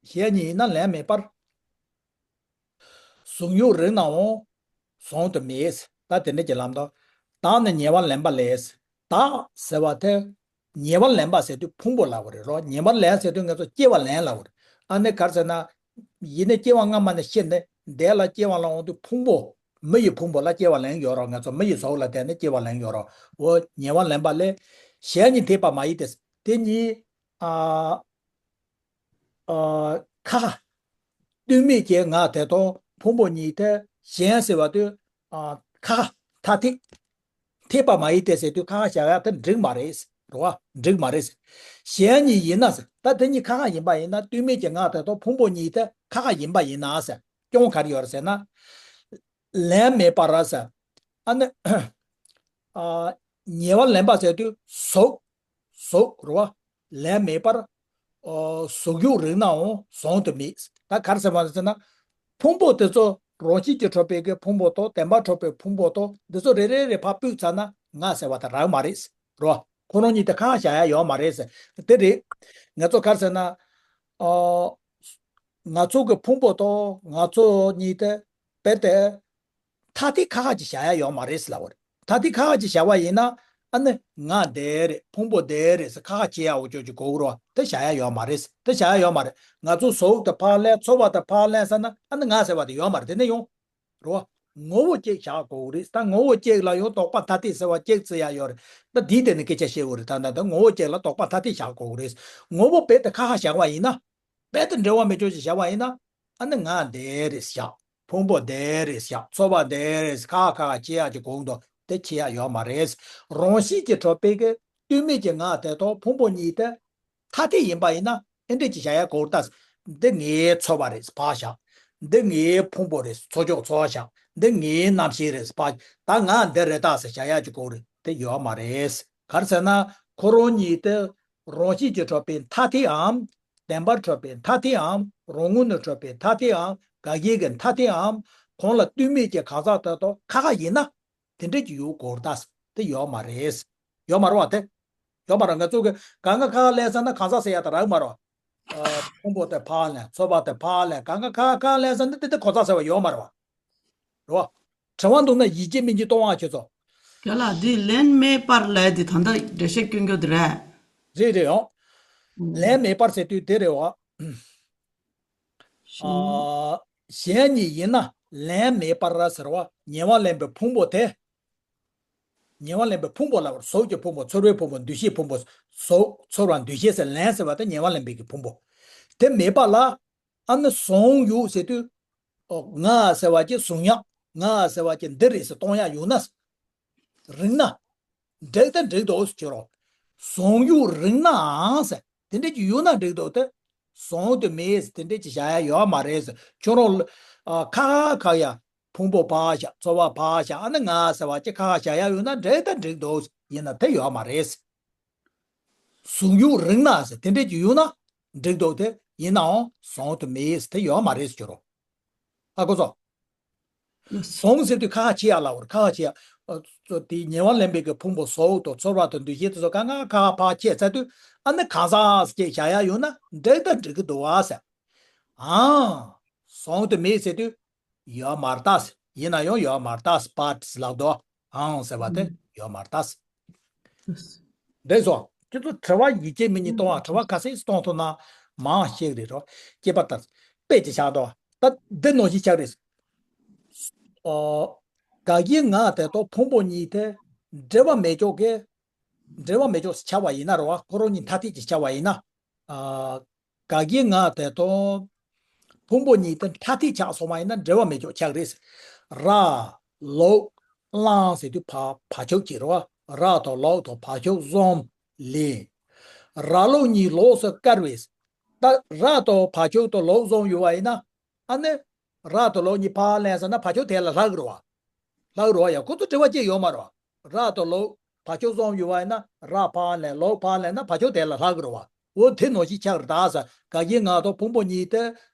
གཞན་ཉིད་ཡིན་ན་ལན་མེད་པར། གཟུང་ཡུལ་རིག་ནའང་བཟང་དུ་མེད། ད་དེ་འདྲ་ཅིག་ལབ་དང་། བདག་ནི་ཉེ་བར་ལེན་པ་ལས། བདག་ཟེར་བ་དེ། ཉེ་བར་ལེན་པ་ཟེར་དུས་ཕུང་པོ་ལབ་པ་རེད་རོ། ཉེ་བར་ལེན་ཟེར་དུས་ང་ཚོ་སྐྱེ་བ་ལེན་ལབ་པ་རེད། ཨ་ནི་ག་རེ་ཟེར་ན། ཡིན་ནའི་སྐྱེ་བ་སྔ་མ་ནས་ཤི་ནས་འདས་ལ་སྐྱེ་བ་ལ་འོང་དུས་ཕུང་པོ། མི་ཡི་ཕུང་པོ་ལ་སྐྱེ་བ་ལེན་ཡོད་རོ། ང་ཚོ་མི་ཡི་གཟུགས་ལ་བརྟེན་ནས་སྐྱེ་བ་ལེན་ཡོད་རོ། འོ་ཉེ་བར་ལེན་པ་ལས། གཞན་ཉིད་འཐད་པ་མ་ཡིན་ཏེ། དེ་གཉིས། ཨ། ཨ། ཁ་ཁ། ལྟོས་མེད་ཀྱི་ངག་དེ་དང་ཕུང་པོ་གཉིས་དེ་གཞན་ཟེར་བ་དེ། ཨ། ཁ་ཁ་ཐ་ཐད། ཐད་པ་མ་ཡིན་ཏེ་ཟེར་དུས་ཁ་ཁ་བཞག་ཡ་དེ་འགྲིག་མ་རེད། རེད་བ། འགྲིག་མ་རེད། གཞན་གཉིས་ཡིན་ན་ཟེར། ད་དེ་གཉིས་ཁ་ཁ་ཡིན་པ་ཡིན་ན་ལྟོས་མེད་ཀྱི་ངག་དེ་དང་ཕུང་པོ་གཉིས་དེ་ཁ་ཁ་ཡིན་པ་ཡིན་ན་ཟེར། སྐྱོན་ག་རེ་ཡོད་རེད་ཟེར་ན། ལན་མེད་པར་ཟེར། ཨ་ནི། ཨ། ཉེ་བར་ལེན་པ་ཟེར་དུས་ཟོག་ཟོག་རེད་བ། ལན་མེད་པར། ཨོ། ཟོག་གཡོག་རིག་ནའང་བཟང་དུ་མེད། ད་ག་རེ་ཟེར་བ་ཟེར་ན། ཕུང་པོ་དེ་ཚོ་རང་བཞིན་གྱིས་གྲུབ་པའི་གི་ཕུང་པོ་དང་བདེན་པར་གྲུབ་པའི་ཕུང་པོ་དང་འདི་ཚོ་རེ་རེ་རེ་ཕར་སྤུས་ཚར་ན་ངག་ཟེར་བ་དེ་རག་མ་རེད། རེད་བ། ཁོ་རང་གཉིས་དེ་ཁ་ཁ་བཞག་ཡ་ཡོད་མ་རེད་ཟེར། དེ་རེད། ང་ཚོ་ག་རེ་ཟེར་ན། ཨོ། ང་ཚོ་གི་ཕུང་པོ་དང་ང་ཚོ་གཉིས་དེ་དཔེ་དེ། ཐ་དད་ཁ་ཁ་ཅིག་བཞག་ཡ་ཡོད་མ་རེད་ཟེར་ལབ་པ་རེད། ཐ་དད་ཁ་ཁ་ཅིག་བཞག་པ་ཡིན་ན། ཨ་ནི་ངག་འདི་རེད། ཕུང་པོ་འདི་རེད་ཟེར་ཁ་ཁ་ཕྱེ་ཡ་འོ་ཅོག་ཅིག་དགོས་རོ། དེ་བཞག་ཡ་ཡོད་མ་རེད། དེ་བཞག་ཡ་ཡོད་མ་རེད། ང་ཚོ་ཟོག་དེ་ཕར་ལེན། ཚོར་བ་དེ་ཕར་ལེན་ཟེར་ན། ཨ་ནི་ངག་ཟེར་བ་དེ་ཡོད་མ་རེད། དེ་ནས་ཡོང་རོ། ངོ་བོ་གཅིག་བཞག་དགོས་རེད། ད་ངོ་བོ་གཅིག་ལ་ཡང་ལྡོག་པ་ཐ་དད་ཟེར་བ་གཅིག་བརྩི་ཡ་ཡོད་རེད། ད་འདིའི་སྟེང་ནས་སྐད་ཆ་བཤད་དགོས་རེད། ད་ད་ད་ངོ་བོ་གཅིག་ལ་ལྡོག་པ་ཐ་དད་བཞག་དགོས་རེད། ངོ་བོ་རྦད་དེ་ཁ་ཁ་བཞག་པ་ཡིན་ན། རྦད་དེ་འབྲེལ་བ་མེད་ཅོག་ཅིག་བཞག་པ་ཡིན་ན། ཨ་ནི་ངག་འདི་རེད་བཞག་ཕུང་པོ་འདི་རེད་བཞག་ཚོར་བ་འདི་རེད་ཁ་ཁ་ཁ་ཕྱེ་ཡག་གི་གོང་དུ་དེ་ཕྱེ་ཡག་ཡོད་མ་རེད། རང་བཞིན་གྱིས་གྲུབ་པའི་གི་ལྟོས་མེད་ཀྱི་ངག་དེ་དང་ཕུང་པོ་གཉིས་དེ་ཐ་དད་ཡིན་པ་ཡིན་ན། ཨེ་འདྲས་ཀྱི་བཞག་ཡག་གོ་ད། འདི་ངའི་ཚོར་བ་རེད་ཕར་བཞག་འདི་ངའི་ཕུང་པོ་རེད། ཚོར་ཆོག་ཚོར་བ་བཞག་འདི་ངའི་རྣམ་ཤེས་རེད་ཕར། ད་ངག་འདི་རེད་ད་ཟེར་བཞག་ཡག་གི་གོ་རེད། དེ་ཡོད་མ་རེད། ག་རེ་ཟེར་ན། ཁོ་རང་གཉིས་དེ། རང་བཞིན་གྱིས་གྲུབ་པའི་ཐ་དད་འམ། བདེན་པར་གྲུབ་པའི་ཐ་དད་འམ། རང་ངོས་ནས་གྲུབ་པའི་ཐ་དད་འམ། དགག་དབྱེ་གི་ཐ་དད་འམ། གང་ལ་ལྟོས་མེད་ཀྱི་གང་ཟག་དེ་དང་ཁ་ཁ་ཡིན་ན། དེ་འདྲས་ཀྱི་ཡོད་དགོས་རེད་ད། དེ་ཡོད་མ་རེད། ཡོད་མ་རེད་བ་དེ། ཡོད་མ་རེད། ང་ཚོ་གི་གང་ག་ཁ་ཁ་ལེན་ས་ན་གང་ཟག་ཟེར་ཡག་དེ་རག་མ་རེད་བ། ཨ། ཕུང་པོ་དེ་ཕར་ལེན། ཚོར་བ་དེ་ཕར་ལེན། གང་ག་ཁ་ཁ་ལེན་ས་ན་དེ་དེ་གང་ཟག་ཟེར་བ་ཡོད་མ་རེད་བ། རེད་བ། དྲི་བ་འདུག་ན་ཡིད་ཀྱི་མིག་གིས་སྟོང་བ་ཁྱོད་ཚོ། རྒན་ལགས་འདི་ལན་མེད་པར་ལབ་དེ་ད་ལྟ་འགྲེལ་བཤད་སྐྱོན་རྒྱུ་དེ་རེད། རེད་རེད་ཡོང་། ཨང་། ལན་མེད་པར་ཟེར་དུས་དེ་རེད་བ། ཨ། གཞན་གཉིས་ཡིན་ན་ལན་མེད་པར་ཟེར་བ་ཉེ་བར་ལེན་པའི་ཕུང་པོ་དེ། ཉེ་བར་ལེན་པའི་ཕུང་པོ་ལ་ཟོག་གི་ཕུང་པོ། ཚོར་བའི་ཕུང་པོ། འདུ་ཤེས་ཕུང་པོ། ཟོག་ཚོར་བ་འདུ་ཤེས་ཟེར་ལན་ཟེར་བ་དེ་ཉེ་བར་ལེན་པའི་གི་ཕུང་པོ། དེ་མེད་པ་ལ། ཨ་ནི་བཟུང་ཡུག་ཟེར་དུས། ཨོ། ངག་ཟེར་བ་ཅིག་བཟུང་ཡག་ངག་ཟེར་བ་ཅིག་འདི་རེད་ཟེར་གཏོང་ཡག་ཡོད་ན། རིག་ན། འགྲིག་ད་འགྲིག་འདུག་ཟེར་ཁྱོད་རང་། བཟུང་ཡུག་རིག་ནའང་ཟེར། དེ་འདྲས་ཀྱི་ཡོད་ན་འགྲིག་འདུག་སྟེ། བཟུང་དུ་མེད་ཟེར་དེ་འདྲས་ཀྱི་བྱ་ཡ་ཡོད་མ་རེད་ཟེར་ཁྱོད་རང་། ཨ། ཁ་ཁ་ཡ། ཕུང་པོ་ཕར་བཞག་ཚོར་བ་ཕར་བཞག་ཨ་ནི་ངག་ཟེར་བ་ཅིག་ཁ་ཁ་བྱ་ཡ་ཡོད་ན་འགྲིག་ད་འགྲིག་འདུག་ཟེར། ཡིན་ན་དེ་ཡོད་མ་རེད་ཟེར། བཟུང་ཡུག་རིག་ན་ཟེར་དེ་འདྲས་ཀྱི་ཡོད་ན་འགྲིག་འདུག་སྟེ། ཡིན་ནའང་བཟུང་དུ་མེད་ཟེར་དེ་ཡོད་མ་རེད་ཟེར་ཁྱོད་རང་། ཧ་གོ་སོང་། བཟུང་ཟེར་དུས་ཁ་ཁ་ཕྱེ་ཡ་ལབ་པ་རེད། ཁ་ཁ་ཕྱེ་ཡ། ཨ། ཚོ་དེའི་ཉེ་བར་ལེན་པའི་གི་ཕུང་པོ་ཟོག་དང་ཚོར་བ་དང་འདུ་ཤེས་དེ་ཚོ་གང་ག་ཁ་ཁ་ཕར་ཕྱེ་ཚར་དུས། ཨ་ནི་གང་ཟག་ཟེར་བྱ་ཡ་ཡོད་ན་འགྲིག་ད་འགྲིག་གི་འདུག་བ་ཟེར། ཨང་། བཟུང་དུ་མེད་ཟེར་དུས། ཡོད་མ་རེད་ད་ཟེར། ཡིན་ན་ཡང་ཡོད་མ་རེད་ད་ཟེར། པར་ལབ་དོ། ཨང་ཟེར་བ་དེ་ཡོད་མ་རེད་ད་ཟེར། འགྲིག་སོང་། ཁྱོད་ཚོ་དྲི་བ་ཡིད་ཆེས་མི་ཉིད་གཏོང་བ། དྲི་བ་ག་ཚད་གཏོང་ཐུབ་ན་མང་ཤེས་རེད་རོ། སྐྱེས་པ་ལྟར་དཔེ་ཅིག་བཞག་དོ། ད་འདི་ནང་བཞིན་ཆགས་རེད། ཨོ། དགག་དབྱེ་ངག་དེ་དང་ཕུང་པོ་གཉིས་དེ་འབྲེལ་བ་མེད་ཅོག་གི། འབྲེལ་བ་མེད་ཅོག་ཆགས་པ་ཡིན་ན་རོ། ཁོ་རང་གཉིས་ཐ་དད་ཅིག་ཆགས་པ་ཡིན་ན། ཨ། དགག་དབྱེ་ངག་དེ་དང་ཕུང་པོ་གཉིས་དེ་ཐ་དད་ཆགས་སོང་བ་ཡིན་ན་འབྲེལ་བ་མེད་ཅོག་ཆགས་རེད། ར། ལོག་གླང་ཟེར་དུས་བ་བ་ཕྱུགས་ཀྱི་རོ། ར་དང་ལོག་དང་བ་ཕྱུགས་གསུམ་ལེན། ར་ལོག་གཉིས་ལོགས་སུ་བཀར་བས། ད་ར་དང་བ་ཕྱུགས་དང་ལོག་གསུམ་ཡོད་པ་ཡིན་ན། ཨ་ནི། ར་དང་ལོག་གཉིས་ཕར་ལེན་ཟེར་ན་བ་ཕྱུགས་དེ་ལ་ལྷག་གི་རེད་བ། ལྷག་རོ་ཡ། ཁོ་ཚོ་འབྲེལ་བ་ཅིག་ཡོད་མ་རེད་བ། ར་དང་ལོག་བ་ཕྱུགས་གསུམ་ཡོད་པ་ཡིན་ན། ར་ཕར་ལེན་ལོག་ཕར་ལེན་ན་བ་ཕྱུགས་དེ་ལ་ལྷག་གི་རེད་བ། འོ་དེ་ནང་བཞིན་ཆགས་རེད་ད་ཟེར། དགག་དབྱེ་ངག་དང་ཕུང་པོ་གཉིས་དེ་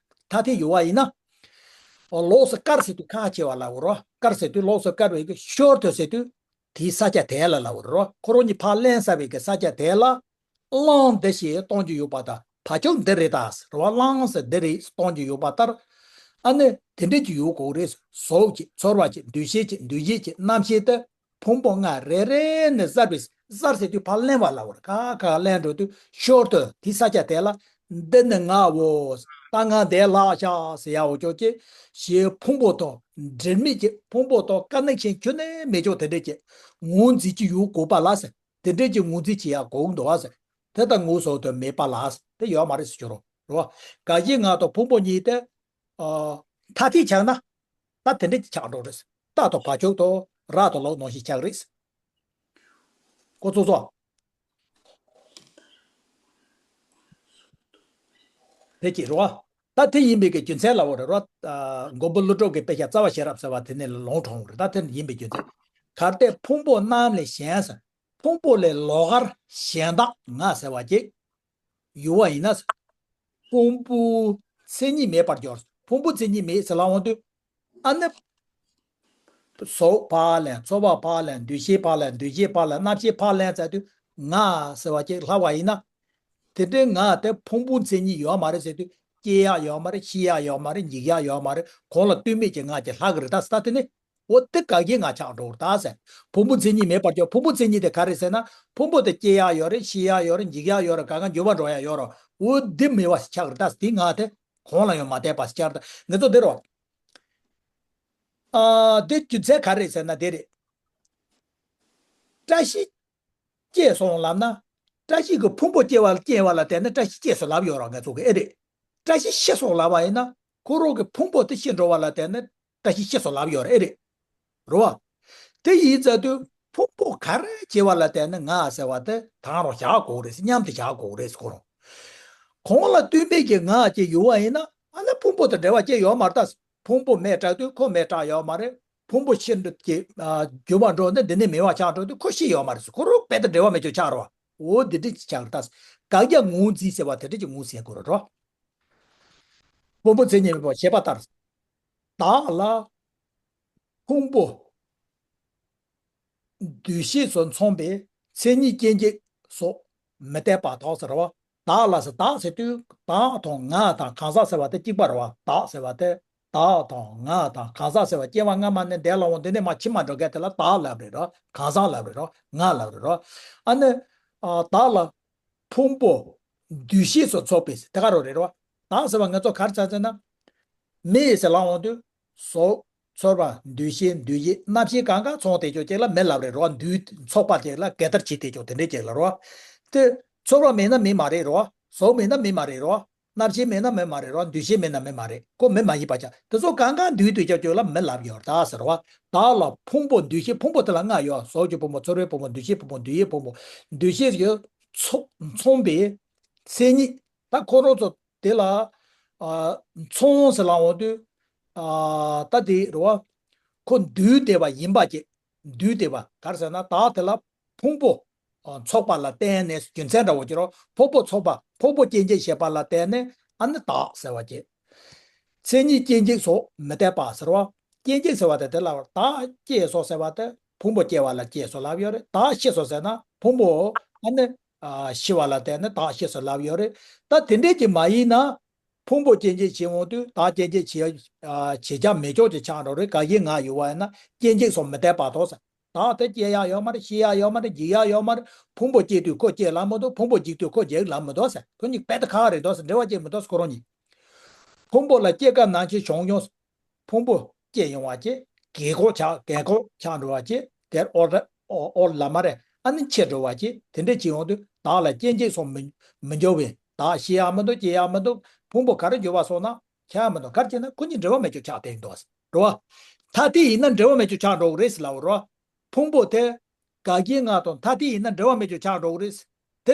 ཐ་དད་ཡོད་པ་ཡིན་ན། ལོགས་སུ་བཀར་ཟེར་དུས་ཁ་ཕྱེ་བ་ལབ་དགོས་རེད་བ། བཀར་ཟེར་དུས་ལོགས་སུ་བཀར་བའི་གི་ཤོར་དུ་ཟེར་དུས། དེའི་ས་ཆ་དེ་ལ་ལབ་དགོས་རེད་བ། ཁོ་རང་གཉིས་ཕར་ལེན་ཚར་བའི་གི་ས་ཆ་དེ་ལ། གླང་འདི་ཞེས་སྟོན་གྱི་ཡོད་པ་དང་བ་ཕྱུགས་འདི་རེད་ད་ཟེར་བ། གླང་ཟེར་འདི་རེད་སྟོན་གྱི་ཡོད་པ་ལྟར། ཨ་ནི་དེ་འདྲས་ཀྱི་ཡོད་དགོས་རེད། ཟོག་གི་ཚོར་བ་གི་འདུ་ཤེས་ཀྱི་འདུ་བྱེད་ཀྱི་རྣམ་ཤེས་དེ་ཕུང་པོ་ལྔ་རེ་རེ་ནས་གསར་བའི་གསར་ཟེར་དུས་ཕར་ལེན་པ་ལབ་པ་རེད། ཁ་ཁ་ལེན་འགྲོ་དུས་ཤོར་དུ་དེ་ས་ཆ་དེ་ལ་འདི་ནི་ངའོ། ད་ང་འདི་ལྷག་བཞག་ཟེར་ཡའོ་ཅོག་ཅེ། ཞེས་ཕུང་པོ་དང་འབྲེལ་མེད་ཀྱི་ཕུང་པོ་དང་ཀ་ནེག་ཤན་ཁྱོན་ནས་མེད་ཅོག་དེ་འདྲས་ཀྱི་ངོས་འཛིན་གྱི་ཡོད་དགོས་པ་ལ་ཟེར། དེ་འདྲས་ཀྱི་ངོས་འཛིན་བྱེད་ཡ་དགོས་འདུག་བ་ཟེར། དེ་དང་ངོ་བོ་སོགས་དོན་མེད་པ་ལ་དེ་ཡོད་མ་རེད་ཟེར་གྱི་རེད་བ། དགག་བྱའི་ངག་དང་ཕུང་པོ་གཉིས་དེ་ཨ་མཐའ་ཐིག་ཆགས་ན་ད་དེ་འདྲ་ཅིག་ཆགས་འགྲོ་རེད། རྟགས་དང་བར་ཆད་དང་རགས་དང་ལོག་ནང་བཞིན་ཆགས་རེད། ཁོ་ཚོ་ཚོ། དེ་ཅི་རེད་བ། ད་དེ་ཡིན་པའི་གི་རྒྱུ་མཚན་ལ་འོ་རེད་རོ། མགོན་པོ་ཀླུ་སྒྲུབ་ཀྱི་དཔེ་ཆ་རྩ་བ་ཤེས་རབ་ཟེར་བ་དེ་ནས་ལོངས་གྲོངས་རེད། ད་དེ་ཡིན་པའི་རྒྱུ་མཚན། གལ་ཏེ་ཕུང་པོ་རྣམས་ལས་གཞན་ཟེར། ཕུང་པོ་ལས་ལོགས་ཀར་གཞན་དག་ང་ཟེར་བ་ཅིག་ཡོད་པ་ཡིན་ན། ཕུང་པོའི་མཚན་ཉིད་མེད་པར་འགྱུར། ཕུང་པོའི་མཚན་ཉིད་མེད་ཟེར་ལབ་འོང་དུས། ཨ་ནི། གཟུགས་ཕར་ལེན། ཚོར་བ་ཕར་ལེན། འདུ་ཤེས་ཕར་ལེན། འདུ་བྱེད་ཕར་ལེན། རྣམ་ཤེས་ཕར་ལེན་ཟེར་དུས་ང་ཟེར་བ་ཅིག་ལྷག་པ་ཡིན་ན། དེ་འདྲའི་ང་དེ་ཕུང་པོའི་མཚན་ཉིད་ཡོད་མ་རེད་ཟེར་དུས་སྐྱེ་ཡག་ཡོད་མ་རེད། ཤི་ཡག་ཡོད་མ་རེད། འཇིག་ཡག་ཡོད་མ་རེད། གང་ལ་ལྟོས་མེད་ཀྱི་ང་ཅིག་ལྷག་གི་རེད་ད་ཟེར། ད་དེ་ནི་འོ་དེ་དགག་བྱའི་ངག་ཆགས་འགྲོ་གི་རེད་ད་ཟེར། ཕུང་པོའི་མཚན་ཉིད་མེད་པར་འགྱུར། ཕུང་པོའི་མཚན་ཉིད་དེ་ག་རེད་ཟེར་ན། ཕུང་པོ་དེ་སྐྱེ་ཡག་ཡོད་རེད། ཤི་ཡག་ཡོད་རེད། འཇིག་ཡག་ཡོད་རེད། གང་ག་འགྱུར་བ་འགྲོ་ཡག་ཡོད་རེད། འོ་དེ་མེད་པ་ཆགས་གི་རེད་ད་ཟེར། དེ་ང་དེ་གང་ལ་ཡང་མ་བརྟེན་པ་ཆགས་གི་རེད་ད། ངེད་ཚོ་དེ་རེད་བ། ཨ། དེ་རྒྱུ་མཚན་ག་རེ་རེད་ཟེར་ན་དེ་རེད། བཀྲ་ཤིས་སྐྱེས་སོང་ལབ་ན། བཀྲ་ཤིས་ཀྱི་ཕུང་པོ་སྐྱེ་བ་སྐྱེ་བ་ལ་བརྟེན་ནས་བཀྲ་ཤིས་སྐྱེས་སོང་ལབ་ཡོད་རེད་ང་ཚོ་གི། ཨེ་རེད། བཀྲ་ཤིས་ཤི་སོང་ལབ་པ་ཡིན་ན་ཁོ་རང་གི་ཕུང་པོ་དེ་ཤི་འགྲོ་བ་ལ་བརྟེན་ནས་བཀྲ་ཤིས་ཤི་སོང་ལབ་ཡོད་རེད། ཨེ་རེད། རེད་བ། དེ་ཡིན་ཙང་དུས་ཕུང་པོ་ག་རེ་སྐྱེ་བ་ལ་བརྟེན་ནས་ང་ཟེར་བ་དེ་དང་རང་བཞག་དགོས་རེད། མཉམ་དུ་བཞག་དགོས་རེད་ཁོ་རང་། གང་ལ་ལྟོས་མེད་ཀྱི་ང་ཅིག་ཡོད་པ་ཡིན་ན། ཨ་ནི་ཕུང་པོ་དང་འབྲེལ་བ་ཅིག་ཡོད་མ་རེད་ད། ཕུང་པོ་མེད་དྲགས་དུས་ཁོ་མེད་དྲགས་ཡོད་མ་རེད། ཕུང་པོ་ཤི་འགྲོ་གི་ཨ་འགྱུར་བ་འགྲོ་ནས་འདི་ནས་མེད་པ་ཆགས་འགྲོ་དུས་ཁོ་ཤི་ཡོད་མ་རེད། ཁོ་རང་རྦད་དེ་འབྲེལ་བ་མེད་ཅོག་ཆགས་རོ། འོ་འདི་འདྲ་ཅིག་ཆགས་རེད་ད། དགག་བྱ་ངོས་འཛིན་ཟེར་བ་དེ་འདྲ་ཅིག་ངོས་འཛིན་དགོས་རེད་རོ། ཕུང་པོ་མཚན་ཉིད་མེད་པ་ཞེས་པ་ལྟར། བདག་ལ་ཕུང་པོ་འདུ་ཤེས་སོགས་མཚུངས་པའི་མཚན་ཉིད་སྐྱེ་འཇིག་སོགས་མི་འཐད་པར་ཐལ་ཟེར་བ། བདག་ལ་ཟེར། བདག་ཟེར་དུས་བདག་དང་ང་དང་གང་ཟག་ཟེར་བ་དེ་གཅིག་པ་རེད་བ། བདག་ཟེར་བ་དེ་བདག་དང་ང་དང་གང་ཟག་ཟེར་བ་སྐྱེ་བ་སྔ་མ་ནས་འདས་ལ་འོང་། འདི་ནས་མར་ཕྱི་མ་འགྲོ་མཁན་དེ་ལ་བདག་ལབ་རེད་རོ། གང་ཟག་ལབ་རེད་རོ། ང་ལབ་རེད་རོ། ཨ་ནི། ཨ། བདག་ལ་ཕུང་པོ་འདུ་ཤེས་སོགས་མཚུངས་པའི་དེ་ག་རང་རེད་རོ། བདག་ཟེར་བ་ང་ཚོ་ག་རེ་ཆགས་ཟེར་ན། མི་ཟེར་ལབ་འོང་དུས། གཟུགས། ཚོར་བ། འདུ་ཤེས། འདུ་བྱེད། རྣམ་ཤེས་གང་ག་མཚུངས་བསྡད་ཅོག་ཅིག་ལ་མི་ལབ་རེད་རོ། འདུས་ཚོགས་པ་ཅིག་ལ་འགལ་ཟླར་བྱེད་བསྡད་ཅོག་དེ་འདྲ་ཅིག་ལ་རོ། དེ་ཚོར་བ་མེད་ན་མི་མ་རེད་རོ། གཟུགས་མེད་ན་མི་མ་རེད་རོ། རྣམ་ཤེས་མེད་ན་མི་མ་རེད་རོ། འདུ་ཤེས་མེད་ན་མི་མ་རེད། ཁོ་མི་མ་ཡིན་པ་ཆགས། དེ་ཚོ་གང་ག་འདུས་བསྡད་ཅོག་ཅིག་ལ་མི་ལབ་ཡོད་རེད་ད་ཟེར་བ། བདག་ལ་ཕུང་པོ་འདུ་ཤེས། ཕུང་པོ་དེ་ལ་ལྔ་ཡོད། གཟུགས་ཀྱི་ཕུང་པོ། ཚོར་བའི་ཕུང་པོ། འདུ་ཤེས་ཕུང་པོ། འདུ་བྱེད་ཕུང་པོ། འདུ་ཤེས་ཀྱི་མཚུངས་མཚུངས་པའི་མཚན་ཉིད། ད་ཁོ་རང་ཚོ་དེ་ལ་ཨ་མཚུངས་ཟེར་ལབ་འོང་དུས། ཨ་ད་དེ་རེད་བ། ཁོ་འདུས་བསྡད་པ་ཡིན་པ་ཅིག་འདུས་བསྡད་པ་ག་རེ་ཟེར་ན། བདག་དེ་ལ་ཕུང་པོ་ཨ་མཚུངས་པ་ལ་བརྟེན་ནས། རྒྱུ་མཚན་འདྲ་བོ་ཅིག་རོ། ཕུང་པོ་མཚུངས་པ། ཕུང་པོ་སྐྱེ་འཇིག་བྱེད་པ་ལ་བརྟེན་ནས་ཨ་ནི་བདག་ཟེར་བ་ཅིག་མཚན་ཉིད་སྐྱེ་འཇིག་སོགས་མི་འཐད་པ་ཟེར་བ། སྐྱེ་འཇིག་ཟེར་བ་དེ་དེ་ལ་བདག་སྐྱེས་སོ་ཟེར་བ་དེ་ཕུང་པོ་སྐྱེ་བ་ལ་སྐྱེས་སོ་ལབ་ཡོད་རེད། བདག་ཤི་སོ་ཟེར་ན་ཕུང་པོ་ཨ་ནི་ཨ་ཤི་བ་ལ་བརྟེན་ནས་བདག་ཤི་སོ་ལབ་ཡོད་རེད། ད་དེ་འདྲས་ཀྱི་མ་ཡིན་ན། ཕུང་པོ་སྐྱེ་འཇིག་བྱེད་འོང་དུས། བདག་སྐྱེ་འཇིག་བྱེད་ཨ་བྱེད་བྱ་མེད་ཅོག་ཅིག་ཆགས་འགྲོ་རེད། དགག་བྱའི་ངག་ཡོད་པ་ཡིན་ན་སྐྱེ་འཇིག་སོགས་མི་འཐད་པར་ཐལ་ཟེར། བདག་དེ་སྐྱེ་ཡག་ཡོད་མ་རེད། ཤི་ཡག་ཡོད་མ་རེད། འཇིག་ཡག་ཡོད་མ་རེད། ཕུང་པོ་སྐྱེ་དུས་ཁོ་སྐྱེ་ལབ་མི་འདུག་ཕུང་པོ་འཇིག་དུས་ཁོ་འཇིག་ལབ་མི་འདུག་ཟེར། ཁོ་གཉིས་རྦད་དེ་ཁག་རེད་འདུག་ཟེར། འབྲེལ་བ་ཅིག་མི་འདུག་ཟེར། ཁོ་རང་གཉིས། ཕུང་པོ་ལ་སྐྱེ་སྐབས་ནང་བཞིན་བྱུང་མྱོང་། ཕུང་པོ་སྐྱེ་ཡོང་བ་ཅིག་གན་གོག་ཆགས། གན་གོག་ཆགས་འགྲོ་བ་ཅིག་དེར་ཨོ་ར་ཨོ་ཨོ་ལ་མ་རེད། ཨ་ནི་འཆི་འགྲོ་བ་ཅིག་དེ་འདྲས་ཅིག་ཡོང་དུས་བདག་ལ་སྐྱེ་འཇིག་སོགས་མི་མི་འགྱུར་བས། བདག་ཤི་ཡག་མི་འདུག་སྐྱེ་ཡག་མི་འདུག་ཕུང་པོ་ག་རེ་འགྱུར་བ་སོང་ན་ཆགས་ཡག་མི་འདུག་ག་རེ་བྱས་ན་ཁོ་གཉིས་འབྲེལ་བ་མེད་ཅོག་ཆགས་བསྡད་འདུག་རེད་བ། ཐ་དད་ཡིན་ན་འབྲེལ་བ་མེད་ཅོག་ཆགས་འགྲོ་གི་རེད་ཟེར་ལབ་པ་རེད་བ། ཕུང་པོ་དེ་དགག་བྱའི་ངག་དང་ཐ་དད་ཡིན་ན་འབྲེལ་བ་མེད་ཅོག་ཆགས་འགྲོ་གི་རེད། དེ་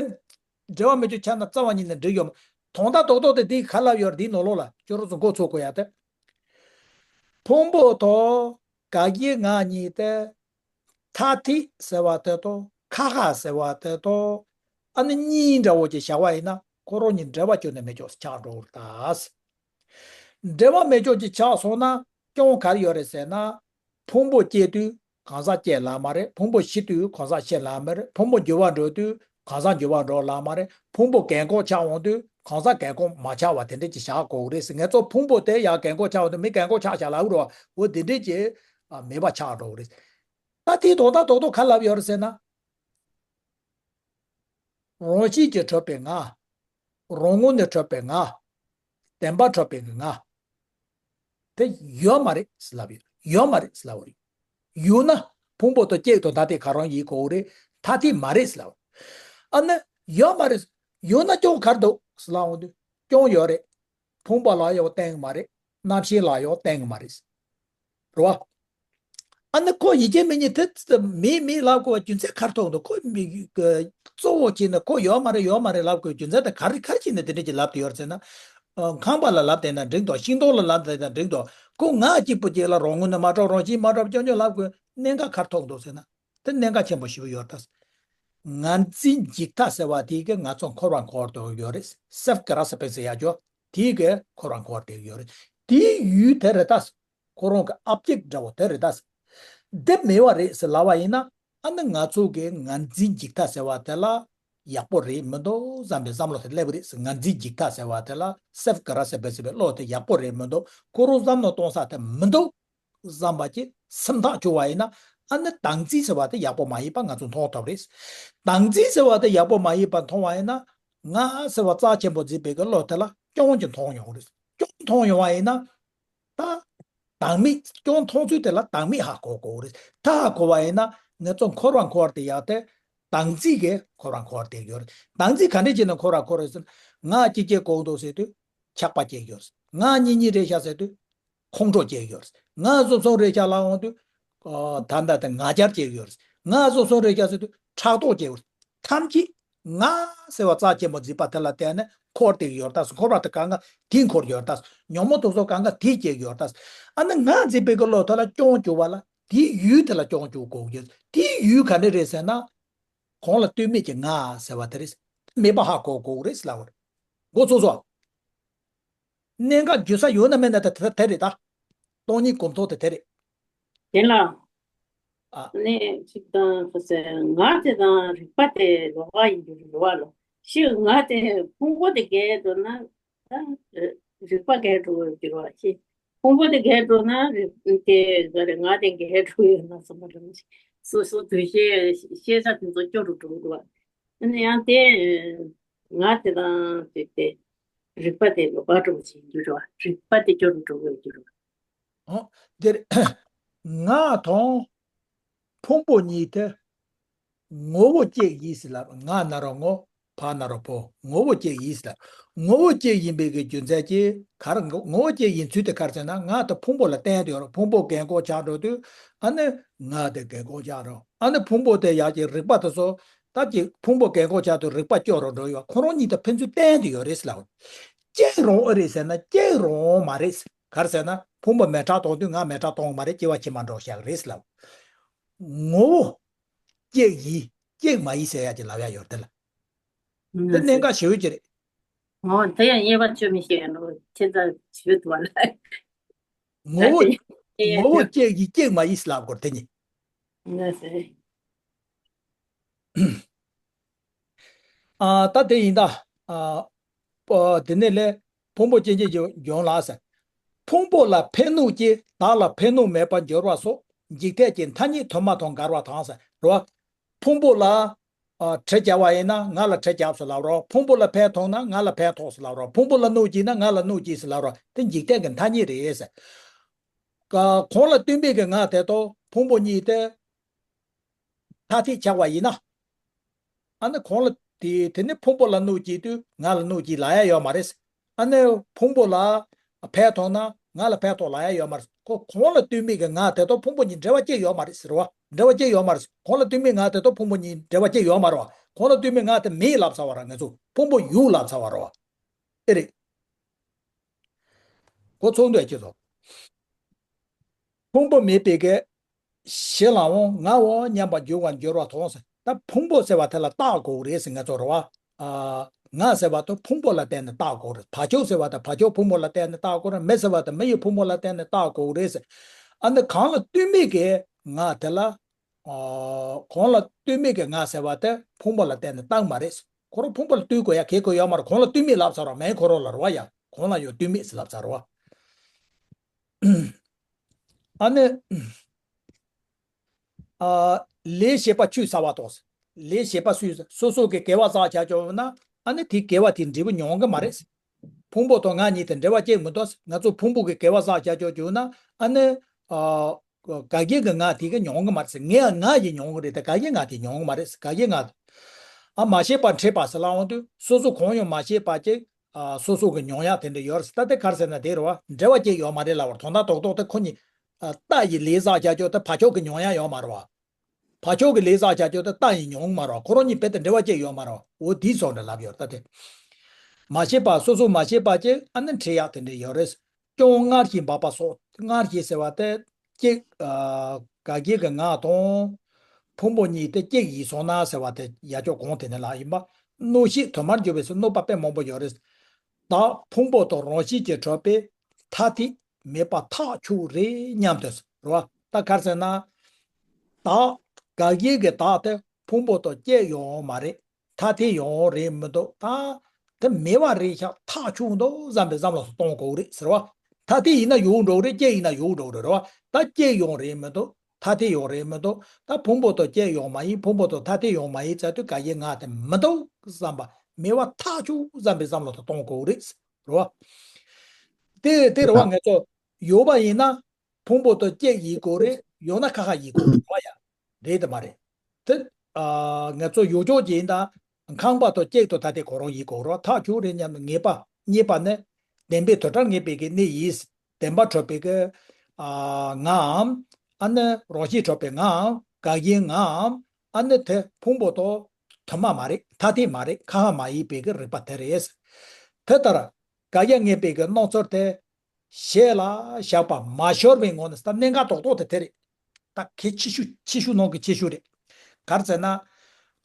འབྲེལ་བ་མེད་ཅོག་ཆགས་ན་རྩ་བ་ཉིད་ནས་འགྲིག་ཡོད་མ། དོན་དག་རྡོག་རྡོག་དེ་འདི་ག་ལབ་ཡོད་རེད། འདིའི་ནང་ལོགས་ལ་ཁྱོད་རང་ཚོ་མགོ་ཚོད་དགོས་ཡ་དེ། ཕུང་པོ་དང་དགག་བྱའི་ངག་གཉིས་དེ་ཐ་དད་ཟེར་བ་དེ་དང་ཁ་ཁ་ཟེར་བ་དེ་དང་ཨ་ནི་གཉིས་འདྲ་བོ་ཅིག་བཞག་པ་ཡིན་ན་ཁོ་རང་གཉིས་འབྲེལ་བ་ཁྱོན་ནས་མེད་ཅོག་ཆགས་འགྲོ་གི་རེད་ད། འབྲེལ་བ་མེད་ཅོག་ཅིག་ཆགས་སོང་ན་སྐྱོན་ག་རེ་ཡོད་རེད་ཟེར་ན། ཕུང་པོ་སྐྱེ་དུས་གང་ཟག་སྐྱེ་ལབ་མ་རེད། ཕུང་པོ་ཤི་དུས་གང་ཟག་ཤི་ལབ་མ་རེད། ཕུང་པོ་འགྱུར་བ་འགྲོ་དུས་གང་ཟག་འགྱུར་བ་འགྲོ་ལབ་མ་རེད། ཕུང་པོ་གན་གོག་ཆགས་འོང་དུས་གང་ཟག་གན་གོག་མ་ཆགས་པ་དེ་འདྲས་ཅིག་བཞག་དགོས་རེད་ཟེར། ངེད་ཚོ་ཕུང་པོ་དེ་ཡང་གན་གོག་ཆགས་འོང་དུས་མི་གན་གོག་ཆགས་བཞག་ལབ་རོ། འོ་དེ་འདྲས་ཅིག་མེད་པ་ཆགས་འགྲོ་གི་རེད། ད་དེའི་དོན་དག་རྡོག་རྡོག་ག་ལབ་ཡོད་རེད་ཟེར་ན། རང་བཞིན་གྱིས་གྲུབ་པའི་ངག་རང་ངོས་ནས་གྲུབ་པའི་ངག་བདེན་པར་གྲུབ་པའི་ངག་དེ་ཡོད་མ་རེད་ཟེར་ལབ་ཡོད། ཡོད་མ་རེད་ཟེར་ལབ་རེད། ཡོད་ན་ཕུང་པོ་དང་གཅིག་ཏུ་ཐ་དད་ག་རང་ཡིན་དགོས་རེད། ཐ་དད་མ་རེད་ཟེར་ལབ། ཨ་ནི་ཡོད་མ་རེད། ཡོད་ན་སྐྱོན་ག་རེ་འདུག་ཟེར་ལབ་འོང་དུས་སྐྱོན་ཡོད་རེད། ཕུང་པོ་ལ་ཡང་བརྟེན་གྱི་མ་རེད། རྣམ་ཤེས་ལ་ཡང་བརྟེན་གྱི་མ་རེད། རེད་བ། ཨ་ནི་ཁོ་ཡིན་གཅིག་མིན་གཅིག་དེ་མེད་མེད་ལབ་དགོས་པ་རྒྱུ་མཚན་ག་རེ་ཐོགས་འདུག་ཁོ་མི་གཙོ་བོ་བྱས་ནས་ཁོ་ཡོད་མ་རེད་ཡོད་མ་རེད་ལབ་དགོས་རྒྱུ་མཚན་དེ་ག་རེ་ག་རེ་བྱས་ནས་དེ་འདྲ་ཅིག་ལབ་བསྡད་ཡོད་རེད་ཟེར་ན། ཨ། ཁང་པ་ལ་ལབ་བསྡད་ན་འགྲིག་འདུག་ཤིང་སྡོང་ལ་ལབ་བསྡད་ན་འགྲིག་འདུག་ཁོ་ང་གཅིག་པུ་གཅིག་ལ་རང་ངོས་ནས་མ་གྲུབ་རང་བཞིན་མ་གྲུབ་རྐྱང་རྐྱང་ལབ་དགོས་གནད་འགག་ག་རེ་ཐོགས་འདུག་ཟེར་ན། དེ་གནད་འགག་ཆེན་པོ་ཞེ་པོ་ཡོད་རེད་ད། ངར་འཛིན་འཇིག་ལྟ་ཟེར་བ་དེ་གིས་ང་ཚོ་འཁོར་བར་འཁོར་དུ་ཡོད་རེད། self་grasping་ཟེར་ཡག་ཅོ་དེ་གིས་འཁོར་བར་འཁོར་དེ་ཡོད་རེད། དེའི་ཡུལ་དེ་རེད་ད། ཁོ་རང་གི་object་འདྲ་བོ་དེ་རེད་ད། འདི་མེད་པ་རེད་ཟེར་ལབ་པ་ཡིན་ན། ཨ་ནི་ང་ཚོ་གི་ངར་འཛིན་འཇིག་ལྟ་ཟེར་བ་དེ་ལ་ཡག་པོ་རེད་མི་འདུག་བསམ་པའི་བསམ་བློ་དེ་སླེབས་རེད། ངར་འཛིན་འཇིག་ལྟ་ཟེར་བ་དེ་ལ་self་grasping་ཟེར་བའི་བློ་དེ་ཡག་པོ་རེད་མི་འདུག་ཁོ་རང་བསམ་བློ་གཏོང་ས་དེ་མི་འདུག་བསམ་པ་ཅིག་སེམས་ཐག་བཅད་པ་ཡིན་ན། ཨ་ནི་བདག་འཛིན་ཟེར་བ་དེ་ཡག་པོ་མ་ཡིན་པ་ང་ཚོ་མཐོང་ཐུབ་རེད། བདག་འཛིན་ཟེར་བ་དེ་ཡག་པོ་མ་ཡིན་པ་མཐོང་བ་ཡིན་ན། ང་ཟེར་བ་རྩ་ཆེན་པོ་འཛིན་པའི་གི་བློ་དེ་ལ་སྐྱོན་གྱིས་མཐོང་ཡོང་རེད། སྐྱོན་མཐོང་ཡོང་བ་ཡིན་ན། ད་བདག་མེད་སྐྱོན་མཐོང་ཚུལ་དེ་ལ་བདག་མེད་ཧ་གོ་དགོས་རེད། ད་ཧ་གོ་བ་ཡིན་ན་ང་ཚོ་འཁོར་བར་འཁོར་དེ་ཡག་དེ། བདག་འཛིན་གྱིས་འཁོར་བར་འཁོར་དེ་ཡོད་རེད། བདག་འཛིན་ག་འདྲས་བྱས་ནས་འཁོར་བར་འཁོར་རེད་ཟེར་ན། ང་གཅིག་གཅིག་གོ་འདུག་ཟེར་དུས་ཆགས་པ་སྐྱེ་ཡོད་རེད། ང་གཉིས་གཉིས་རེད་ཤག་ཟེར་དུས་ཁོང་ཁྲོ་སྐྱེ་ཡོད་རེད། ང་གསུམ་གསུམ་རེད་ཤག་ལབ་འོང་དུས། ཨ། ད་ལྟ་དེ་ང་རྒྱལ་སྐྱེ་ཡོད་རེད། ང་གསུམ་གསུམ་རེད་ཤག་ཟེར་དུས་ཕྲག་དོག་སྐྱེ་ཡོད་རེད། ཐམས་ཅད་ང་ཟེར་བ་རྩ་ཆེན་པོ་འཛིན་པ་དེ་ལ་བརྟེན་ནས་འཁོར་དེ་ཡོད་ད། འཁོར་བ་དེ་གང་ག་དེ་འཁོར་ཡོད་ད། ཉོན་མོངས་དུག་གསུམ་གང་ག་དེ་སྐྱེ་ཡོད་ད། ཨ་ནི་ང་འཛིན་པའི་གི་བློ་དེ་ལ་སྐྱོན་བཅུག་པ་ལ་དེའི་ཡུལ་དེ་ལ་སྐྱོན་བཅུག་དགོས་ཀྱི་ཡོད། དེའི་ཡུལ་ག་འདྲ་རེད་ཟེར་ན། གང་ལ་ལྟོས་མེད་ཀྱི་ང་ཟེར་བ་དེ་རེད། མེད་པ་ཧ་གོ་དགོས་རེད་ལབ་པ་རེད། མགོ་ཚོས་སོང་། གནད་འགག་འགྱུར་ས་ཡོད་ན་མེད་ན་དེ་དེ་དེ་རེད་ད། སྟོང་ཉིད་གོ་མཐོ་དེ་དེ་རེད། དེ་ལ། ཨ། ནས་གཅིག་དང་ཁ་སང་ང་དེ་དང་རིག་པ་དེ་ལོགས་ཀ་ཡིན་རྒྱུ་རེད་བ་ལོ། ཤི་ང་དེ་ཕུང་པོ་དེ་རྒས་འགྲོ་ན་ད་རིག་པ་རྒས་འགྲོ་གི་རེད་བ་ཤི། ཕུང་པོ་དེ་རྒས་འགྲོ་ན་རིག་དེ་ག་རེ་ང་དེ་རྒས་འགྲོ་ཡོད་ན་བསམ་པ་རེད། སོ་སོ་འདུ་ཤེས་ཤེས་བྱ་དེ་ཚོ་སྐྱོ་རུ་འགྲོ་གི་རེད་བ། ཨ་ནི་ཡང་དེ་ང་དེ་དང་དེ་དེ་རིག་པ་དེ་ལོགས་ཀ་འགྲོ་བཞིན་རྒྱུ་རེད་བ། རིག་པ་དེ་སྐྱོ་རུ་འགྲོ་གི་རྒྱུ་རེད་བ། ཨོ། འདིར་ང་དང་ཕུང་པོ་གཉིས་དེ་ངོ་བོ་གཅིག་ཡིན་ཟེར་ལབ། ང་ན་རོ་ངོ་། བ་ན་རོ་བོ། ངོ་བོ་གཅིག་ཡིན་ཟེར་ལབ། ངོ་བོ་གཅིག་ཡིན་པའི་གི་རྒྱུ་མཚན་གྱིས་ག་རེ་ངོ་བོ་གཅིག་ཡིན་ཚུལ་དེ་ག་རེ་ཟེར་ན། ང་དེ་ཕུང་པོ་ལ་བརྟེན་ཏེ་ཡོད་རེད། ཕུང་པོ་རྒས་འཁོགས་ཆགས་འགྲོ་དུས་ཨ་ནི་ང་དེ་རྒས་འཁོགས་ཆགས་འགྲོ། ཨ་ནི་ཕུང་པོ་དེ་ཡག་གི་རིག་པ་དེ་ཚོ་ད་ཀྱི་ཕུང་པོ་རྒས་འཁོགས་ཆགས་དུས་རིག་པ་སྐྱོ་རུ་འགྲོ་ཡོད། ཁོ་རང་གཉིས་དེ་ཕན་ཚུན་བརྟེན་ཏེ་ཡོད་རེད་ཟེར་ལབ། གཅིག་རང་ཨེ་རེད་ཟེར་ན་གཅིག་རང་མ་རེད། ག་རེ་ཟེར་ན་ཕུང་པོ་མེ་སྲེག་གཏོང་དུས་ང་མེ་སྲེག་གཏོང་གི་མ་རེད། སྐྱེ་བ་ཕྱི་མ་འགྲོ་བཞག་རེད་ཟེར་ལབ། ངོ་བོ་གཅིག་ཡིན་གཅིག་མ་ཡིན་ཟེར་ཡག་ཅིག་ལབ་ཡག་ཡོད་རེད་དེ་ལ། དེ་གནད་འགག་ཞེ་པོ་ཅིག་རེད། འོ་དེ་ཡང་དབྱེ་བ་ཆོད་མི་ཤེས་ནོ་ཁྱེད་ཚ་ཞུ་ཐུབ་པ་ལ། ངོ་བོ་ད་དེ་ངོ་བོ་གཅིག་ཡིན་གཅིག་མ་ཡིན་ལབ་དགོས་དེ་ནི། ང་ཟེར། ཨ། ད་དེ་ཡིན་ད། ཨ། ཨ། དེ་ནས་ལས་ཕུང་པོ་སྐྱེ་མཆེད་ཀྱི་སྦྱོང་ལ་ཟེར། ཕུང་པོ་ལ་ཕན་གནོད་ཀྱིས་བདག་ལ་ཕན་གནོད་མེད་པར་འགྱུར་བ་སོགས་འཇིག་ལྟས་ཀྱི་མཐའ་གཉིས་དོན་མ་དང་འགལ་བ་དང་ཟེར་རོ། ཕུང་པོ་ལ། ཨ། གྲི་བརྒྱབ་པ་ཡིན་ན་ང་ལ་གྲི་བརྒྱབ་ཟེར་ལབ་རོགས། ཕུང་པོ་ལ་ཕན་ཐོགས་ན་ང་ལ་ཕན་ཐོགས་ཟེར་ལབ་རོགས། ཕུང་པོ་ལ་གནོད་སྐྱེལ་ན་ང་ལ་གནོད་སྐྱེལ་ཟེར་ལབ་རོགས། དེ་འཇིག་རྟེན་གྱི་མཐའ་གཉིས་རེད་ཟེར། ག- གང་ལ་ལྟོས་མེད་ཀྱི་ང་དེ་དང་ཕུང་པོ་གཉིས་དེ་ཐ་དད་ཆགས་པ་ཡིན་ན། ཨ་ནི་གང་ལ་དེ་དེ་ནི་ཕུང་པོ་ལ་གནོད་སྐྱེལ་དུས་ང་ལ་གནོད་སྐྱེལ་ལབ་ཡ་ཡོད་མ་རེད། ཨ་ནི་ཕུང་པོ་ལ་ཕན་ཐོགས་ན་ང་ལ་ཕན་ཐོགས་ལབ་ཡ་ཡོད་མ་རེད། ཁོ་གང་ལ་ལྟོས་མེད་ཀྱི་ང་དེ་དང་ཕུང་པོ་གཉིས་འབྲེལ་བ་གཅིག་ཡོད་མ་རེད་ཟེར་བ། འབྲེལ་བ་གཅིག་ཡོད་མ་རེད། གང་ལ་ལྟོས་མེད་ང་དེ་དང་ཕུང་པོ་གཉིས་འབྲེལ་བ་གཅིག་ཡོད་མ་རེད་བ། གང་ལ་ལྟོས་མེད་ང་དེ་མེད་ལབ་ཚར་བ་ར། ང་ཚོ་ཕུང་པོ་ཡོད་ལབ་ཚར་བ་ར་བ། ཨེ་རེད། གོ་ཚོད་འདུག་ཁྱེད་ཚོ། ཕུང་པོ་མེད་པའི་གི་གཞི་ལའང་ངའོ་སྙམ་པར་འགྱུར་བར་འགྱུར་བ་དང་ཟེར། ད་ཕུང་པོ་ཟེར་བ་དེ་ལ་བརྟག་དགོས་རེད་ཟེར་ང་ཚོ་རེད་བ། ཨ། ང་ཟེར་བ་དེ་ཕུང་པོ་ལ་བརྟེན་ནས་བརྟག་དགོས་རེད། བ་ཕྱུགས་ཟེར་བ་དེ་བ་ཕྱུགས་ཕུང་པོ་ལ་བརྟེན་ནས་བརྟག་དགོས་རེད། མི་ཟེར་བ་དེ་མི་ཡི་ཕུང་པོ་ལ་བརྟེན་ནས་བརྟག་དགོས་རེད་ཟེར། ཨ་ནི་གང་ལ་ལྟོས་མེད་ཀྱི་ང་དེ་ལ། ཨ། གང་ལ་ལྟོས་མེད་ཀྱི་ང་ཟེར་བ་དེ་ཕུང་པོ་ལ་བརྟེན་ནས་བརྟག་མ་རེད། ཁོ་རང་ཕུང་པོ་ལ་ལྟོས་དགོས་ཡ་གལ་དགོས་ཡོད་མ་རེད། གང་ལ་ལྟོས་མེད་ལབ་ཚར་བ་མེད་ཁོ་རང་ལ་རེད་བ། ཡ་གང་ལ་ཡང་ལྟོས་མེད་ཟེར་ལབ་ཚར་བ། ཨ་ནི། ཨ། ལས་བྱེད་པ་ཆུད་ཟ་བ་དང་། ལས་བྱེད་པ་སུས་སོ་སོ་གི་དགེ་བ་བསགས་བྱ་ཆོག་ན་ཨ་ནི་དེའི་དགེ་བ་དེའི་འབྲས་བུ་མྱོང་གི་མ་རེད། ཕུང་པོ་དང་ང་གཉིས་དེ་འབྲེལ་བ་གཅིག་མི་འདུག་ང་ཚོ་ཕུང་པོ་གི་དགེ་བ་བསགས་བྱ་ཆོག་བྱུང་ན་ཨ་ནི། ཨ། འགའ་ཤས་ཀྱི་ང་དེ་ག་མྱོང་གི་མ་རེད། ངས་ང་ཡིས་མྱོང་གི་རེད་དེ་འགའ་ཤས་ང་དེ་མྱོང་གི་མ་རེད། འགའ་ཤས་ང་། ཨ་མ་ཤེས་པ་འཕྲད་པ་ཟེར་ལབ་འོང་དུས་སོ་སོ་གང་ཡང་མ་ཤེས་པ་ཅིག་ཨ་སོ་སོ་གི་མྱོང་ཡག་དེ་འདྲ་ཡོད་རེད། ད་དེ་ག་རེ་ཟེར་ན་དེ་རེད་བ། འབྲེལ་བ་ཅིག་ཡོད་མ་རེད་ལབ་པར་དོན་དག་རྡོག་རྡོག་དེ་ཁོ་གཉིས་ཨ་རྟ་ཡི་ལས་བསགས་བྱ་རྒྱུ་དེ་བ་ཕྱོགས་ཀྱི་མྱོང་ཡག་ཡོད་མ་རེད་བ། བ་ཕྱོགས་ཀྱི་ལས་བསགས་བྱ་རྒྱུ་དེ་རྟ་ཡི་མྱོང་མ་རེད་བ། ཁོ་རང་གཉིས་རྦད་དེ་འབྲེལ་བ་ཅིག་ཡོད་མ་རེད་བ། འོ་དེའི་ཚོགས་འདྲ་ལབ་ཡོད་རེད། ད་དེ་མ་ཤེས་པ་སོ་སོ་མ་ཤེས་པ་ཅིག་ཨ་ནི་འཕྲད་ཡག་དེ་འདྲ་ཡོད་རེད། ཅུང་སྔར་བཞིན་འབབ་པ་སོགས། སྔར་བཞིན་ཟེར་བ་དེ་གཅིག་ཨ་ག་གེ་གི་ངག་དང་ཕུང་པོ་གཉིས་དེ་གཅིག་ཡིན་སོང་ན་ཟེར་བ་དེ་ཡ་ཅོག་གོང་དེ་ནས་ལ་ཡིན་པ། གནོད་བྱེད་དུ་མར་གྱུར་པའི་ཚུལ་གནོད་པ་དཔེ་མང་པོ་ཡོད་རེད། བདག་ཕུང་པོ་དང་རང་བཞིན་གྱིས་གྲུབ་པའི་ཐ་དད་མེད་པ་ཐག་ཆོད་རེད་སྙམ་དུ་རེད་བ། ད་ག་རེ་ཟེར་ན། བདག་ག་གེ་གི་བདག་དེ་ཕུང་པོ་དང་གཅིག་ཡོང་མ་རེད། ཐ་དད་ཡོང་རེད་མི་འདུག་ད་དེ་མེད་པ་རེད་ཤག་ཐག་ཆོད་འདུག་བསམ་པའི་བསམ་བློ་གཏོང་དགོས་རེད་ཟེར་བ། ཐ་དད་ཡིན་ན་ཡོང་འགྲོ་རེད། གཅིག་ཡིན་ན་ཡོང་འགྲོ་རེད་རེད་བ། ད་གཅིག་ཡོང་རེད་མི་འདུག་ཐ་དད་ཡོང་རེད་མི་འདུག་ད་ཕུང་པོ་དང་གཅིག་ཡོང་མ་ཡིན། ཕུང་པོ་དང་ཐ་དད་ཡོང་མ་ཡིན་ཟེར་དུས་ག་གེ་ངག་དེ་མི་འདུག་བསམ་པ། མེད་པ་ཐག་ཆོད་བསམ་པའི་བསམ་བློ་དེ་གཏོང་དགོས་རེད་ཟེར་བ། དེ་དེ་རེད་བ། ང་ཚོ་ཡོད་པ་ཡིན་ན་ཕུང་པོ་དང་གཅིག་ཡིན་དགོས་རེད། ཡོད་ན་ཁ་ཁ་ཡིན་དགོས་རེད་བ་ཡ། རེད་དམ་མ་རེད། དེ་ཨ་ང་ཚོ་ཡོད་ཆོག་ཅིག་ཡིན་ད། ཁང་པ་དང་གཅིག་ཏུ་ཐ་དད་གང་རུང་ཡིན་དགོས་རེད། ཐག་ཆོད་རེད་སྙམ་ངེས་པ། གཉིས་པ་ནི། བདེན་པའི་དོན་བྲལ་ངེས་པའི་གི་གནས་ཡིན། བདེན་པ་གྲུབ་པའི་གི་ཨ་ངའམ། ཨ་ནི་རང་བཞིན་གྲུབ་པའི་ངའམ། ག་གེ་ངའམ། ཨ་ནི་དེ་ཕུང་པོ་དང་དུ་མ་མ་རེད། ཐ་དད་མ་རེད། ཁ་ཁ་མ་ཡིན་པའི་གི་རིགས་པ་དེ་རེད། དེ་ལྟར་ག་གེ་ངེས་པའི་གི་སྣང་ཚུལ་དེ། གཞི་ལ་བཞག་པ་མ་ཤོར་བའི་ངང་ནས། ད་གནད་འགག་རྡོག་རྡོག་དེ་དེ་རེད། ད་གལ་ཆེ་ཤོས་ཆེ་ཤོས་ནང་གི་ཆེ་ཤོས་རེད། ག་རེ་ཟེར་ན།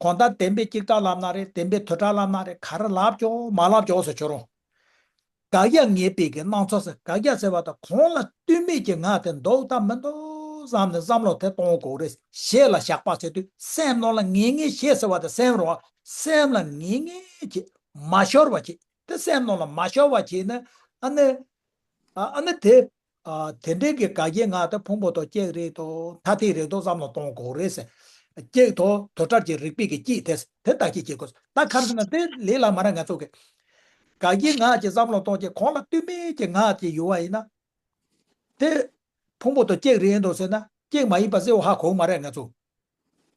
གང་ལྟར་བདེན་པའི་གཅིག་དྲག་ལབ་ན་རེད། བདེན་པའི་དོན་བྲལ་ལབ་ན་རེད། ག་རེ་ལབ་ཀྱང་མ་ལབ་ཀྱང་ཟེར་ཁྱོད་རང་། ག་གེ་ངེས་པའི་གི་སྣང་ཚུལ་ཟེར། ག་གེ་ཟེར་བ་དང་གང་ལ་ལྟོས་མེད་ཀྱི་ངག་དེ་འདུག་དང་མི་འདུག་བསམ་ནས་བསམ་བློ་དེ་གཏོང་དགོས་རེད། གཞི་ལ་བཞག་པ་ཟེར་དུས་སེམས་ནང་ལ་ངེས་ངེས་གཞི་ཟེར་བ་དེ་སེམས་རེད་བ། སེམས་ལ་ངེས་ངེས་ཀྱི་མ་ཤོར་བ་བྱེད། དེ་སེམས་ནང་ལ་མ་ཤོར་བ་བྱས་ན་ཨ་ནི། ཨ་ཨ་ནི་དེ། ཨ་དེ་འདྲའི་གི་ག་གེ་ངག་དེ་ཕུང་པོ་དང་གཅིག་རེད་དོ། ཐ་དད་རེད་དོ་བསམ་བློ་གཏོང་དགོས་རེད་ཟེར། གཅིག་དང་དོན་བྲལ་གྱི་རིགས་པའི་གི་གཅིག་དེ་དེ་ལྟ་ཅི་བྱེད་དགོས། ད་ག་རེ་ཟེར་ན་དེ་ལས་སླ་མ་རེད། ང་ཚོ་གི་ག་གེ་ངག་གི་བསམ་བློ་གཏོང་ཅིག་གང་ལ་ལྟོས་མེད་ཀྱི་ངག་ཅིག་ཡོད་པ་ཡིན་ན། དེ་ཕུང་པོ་དང་གཅིག་རེད་འདུག་ཟེར་ན་གཅིག་མ་ཡིན་པ་གསལ་བོ་ཧ་གོ་གི་མ་རེད་ང་ཚོ།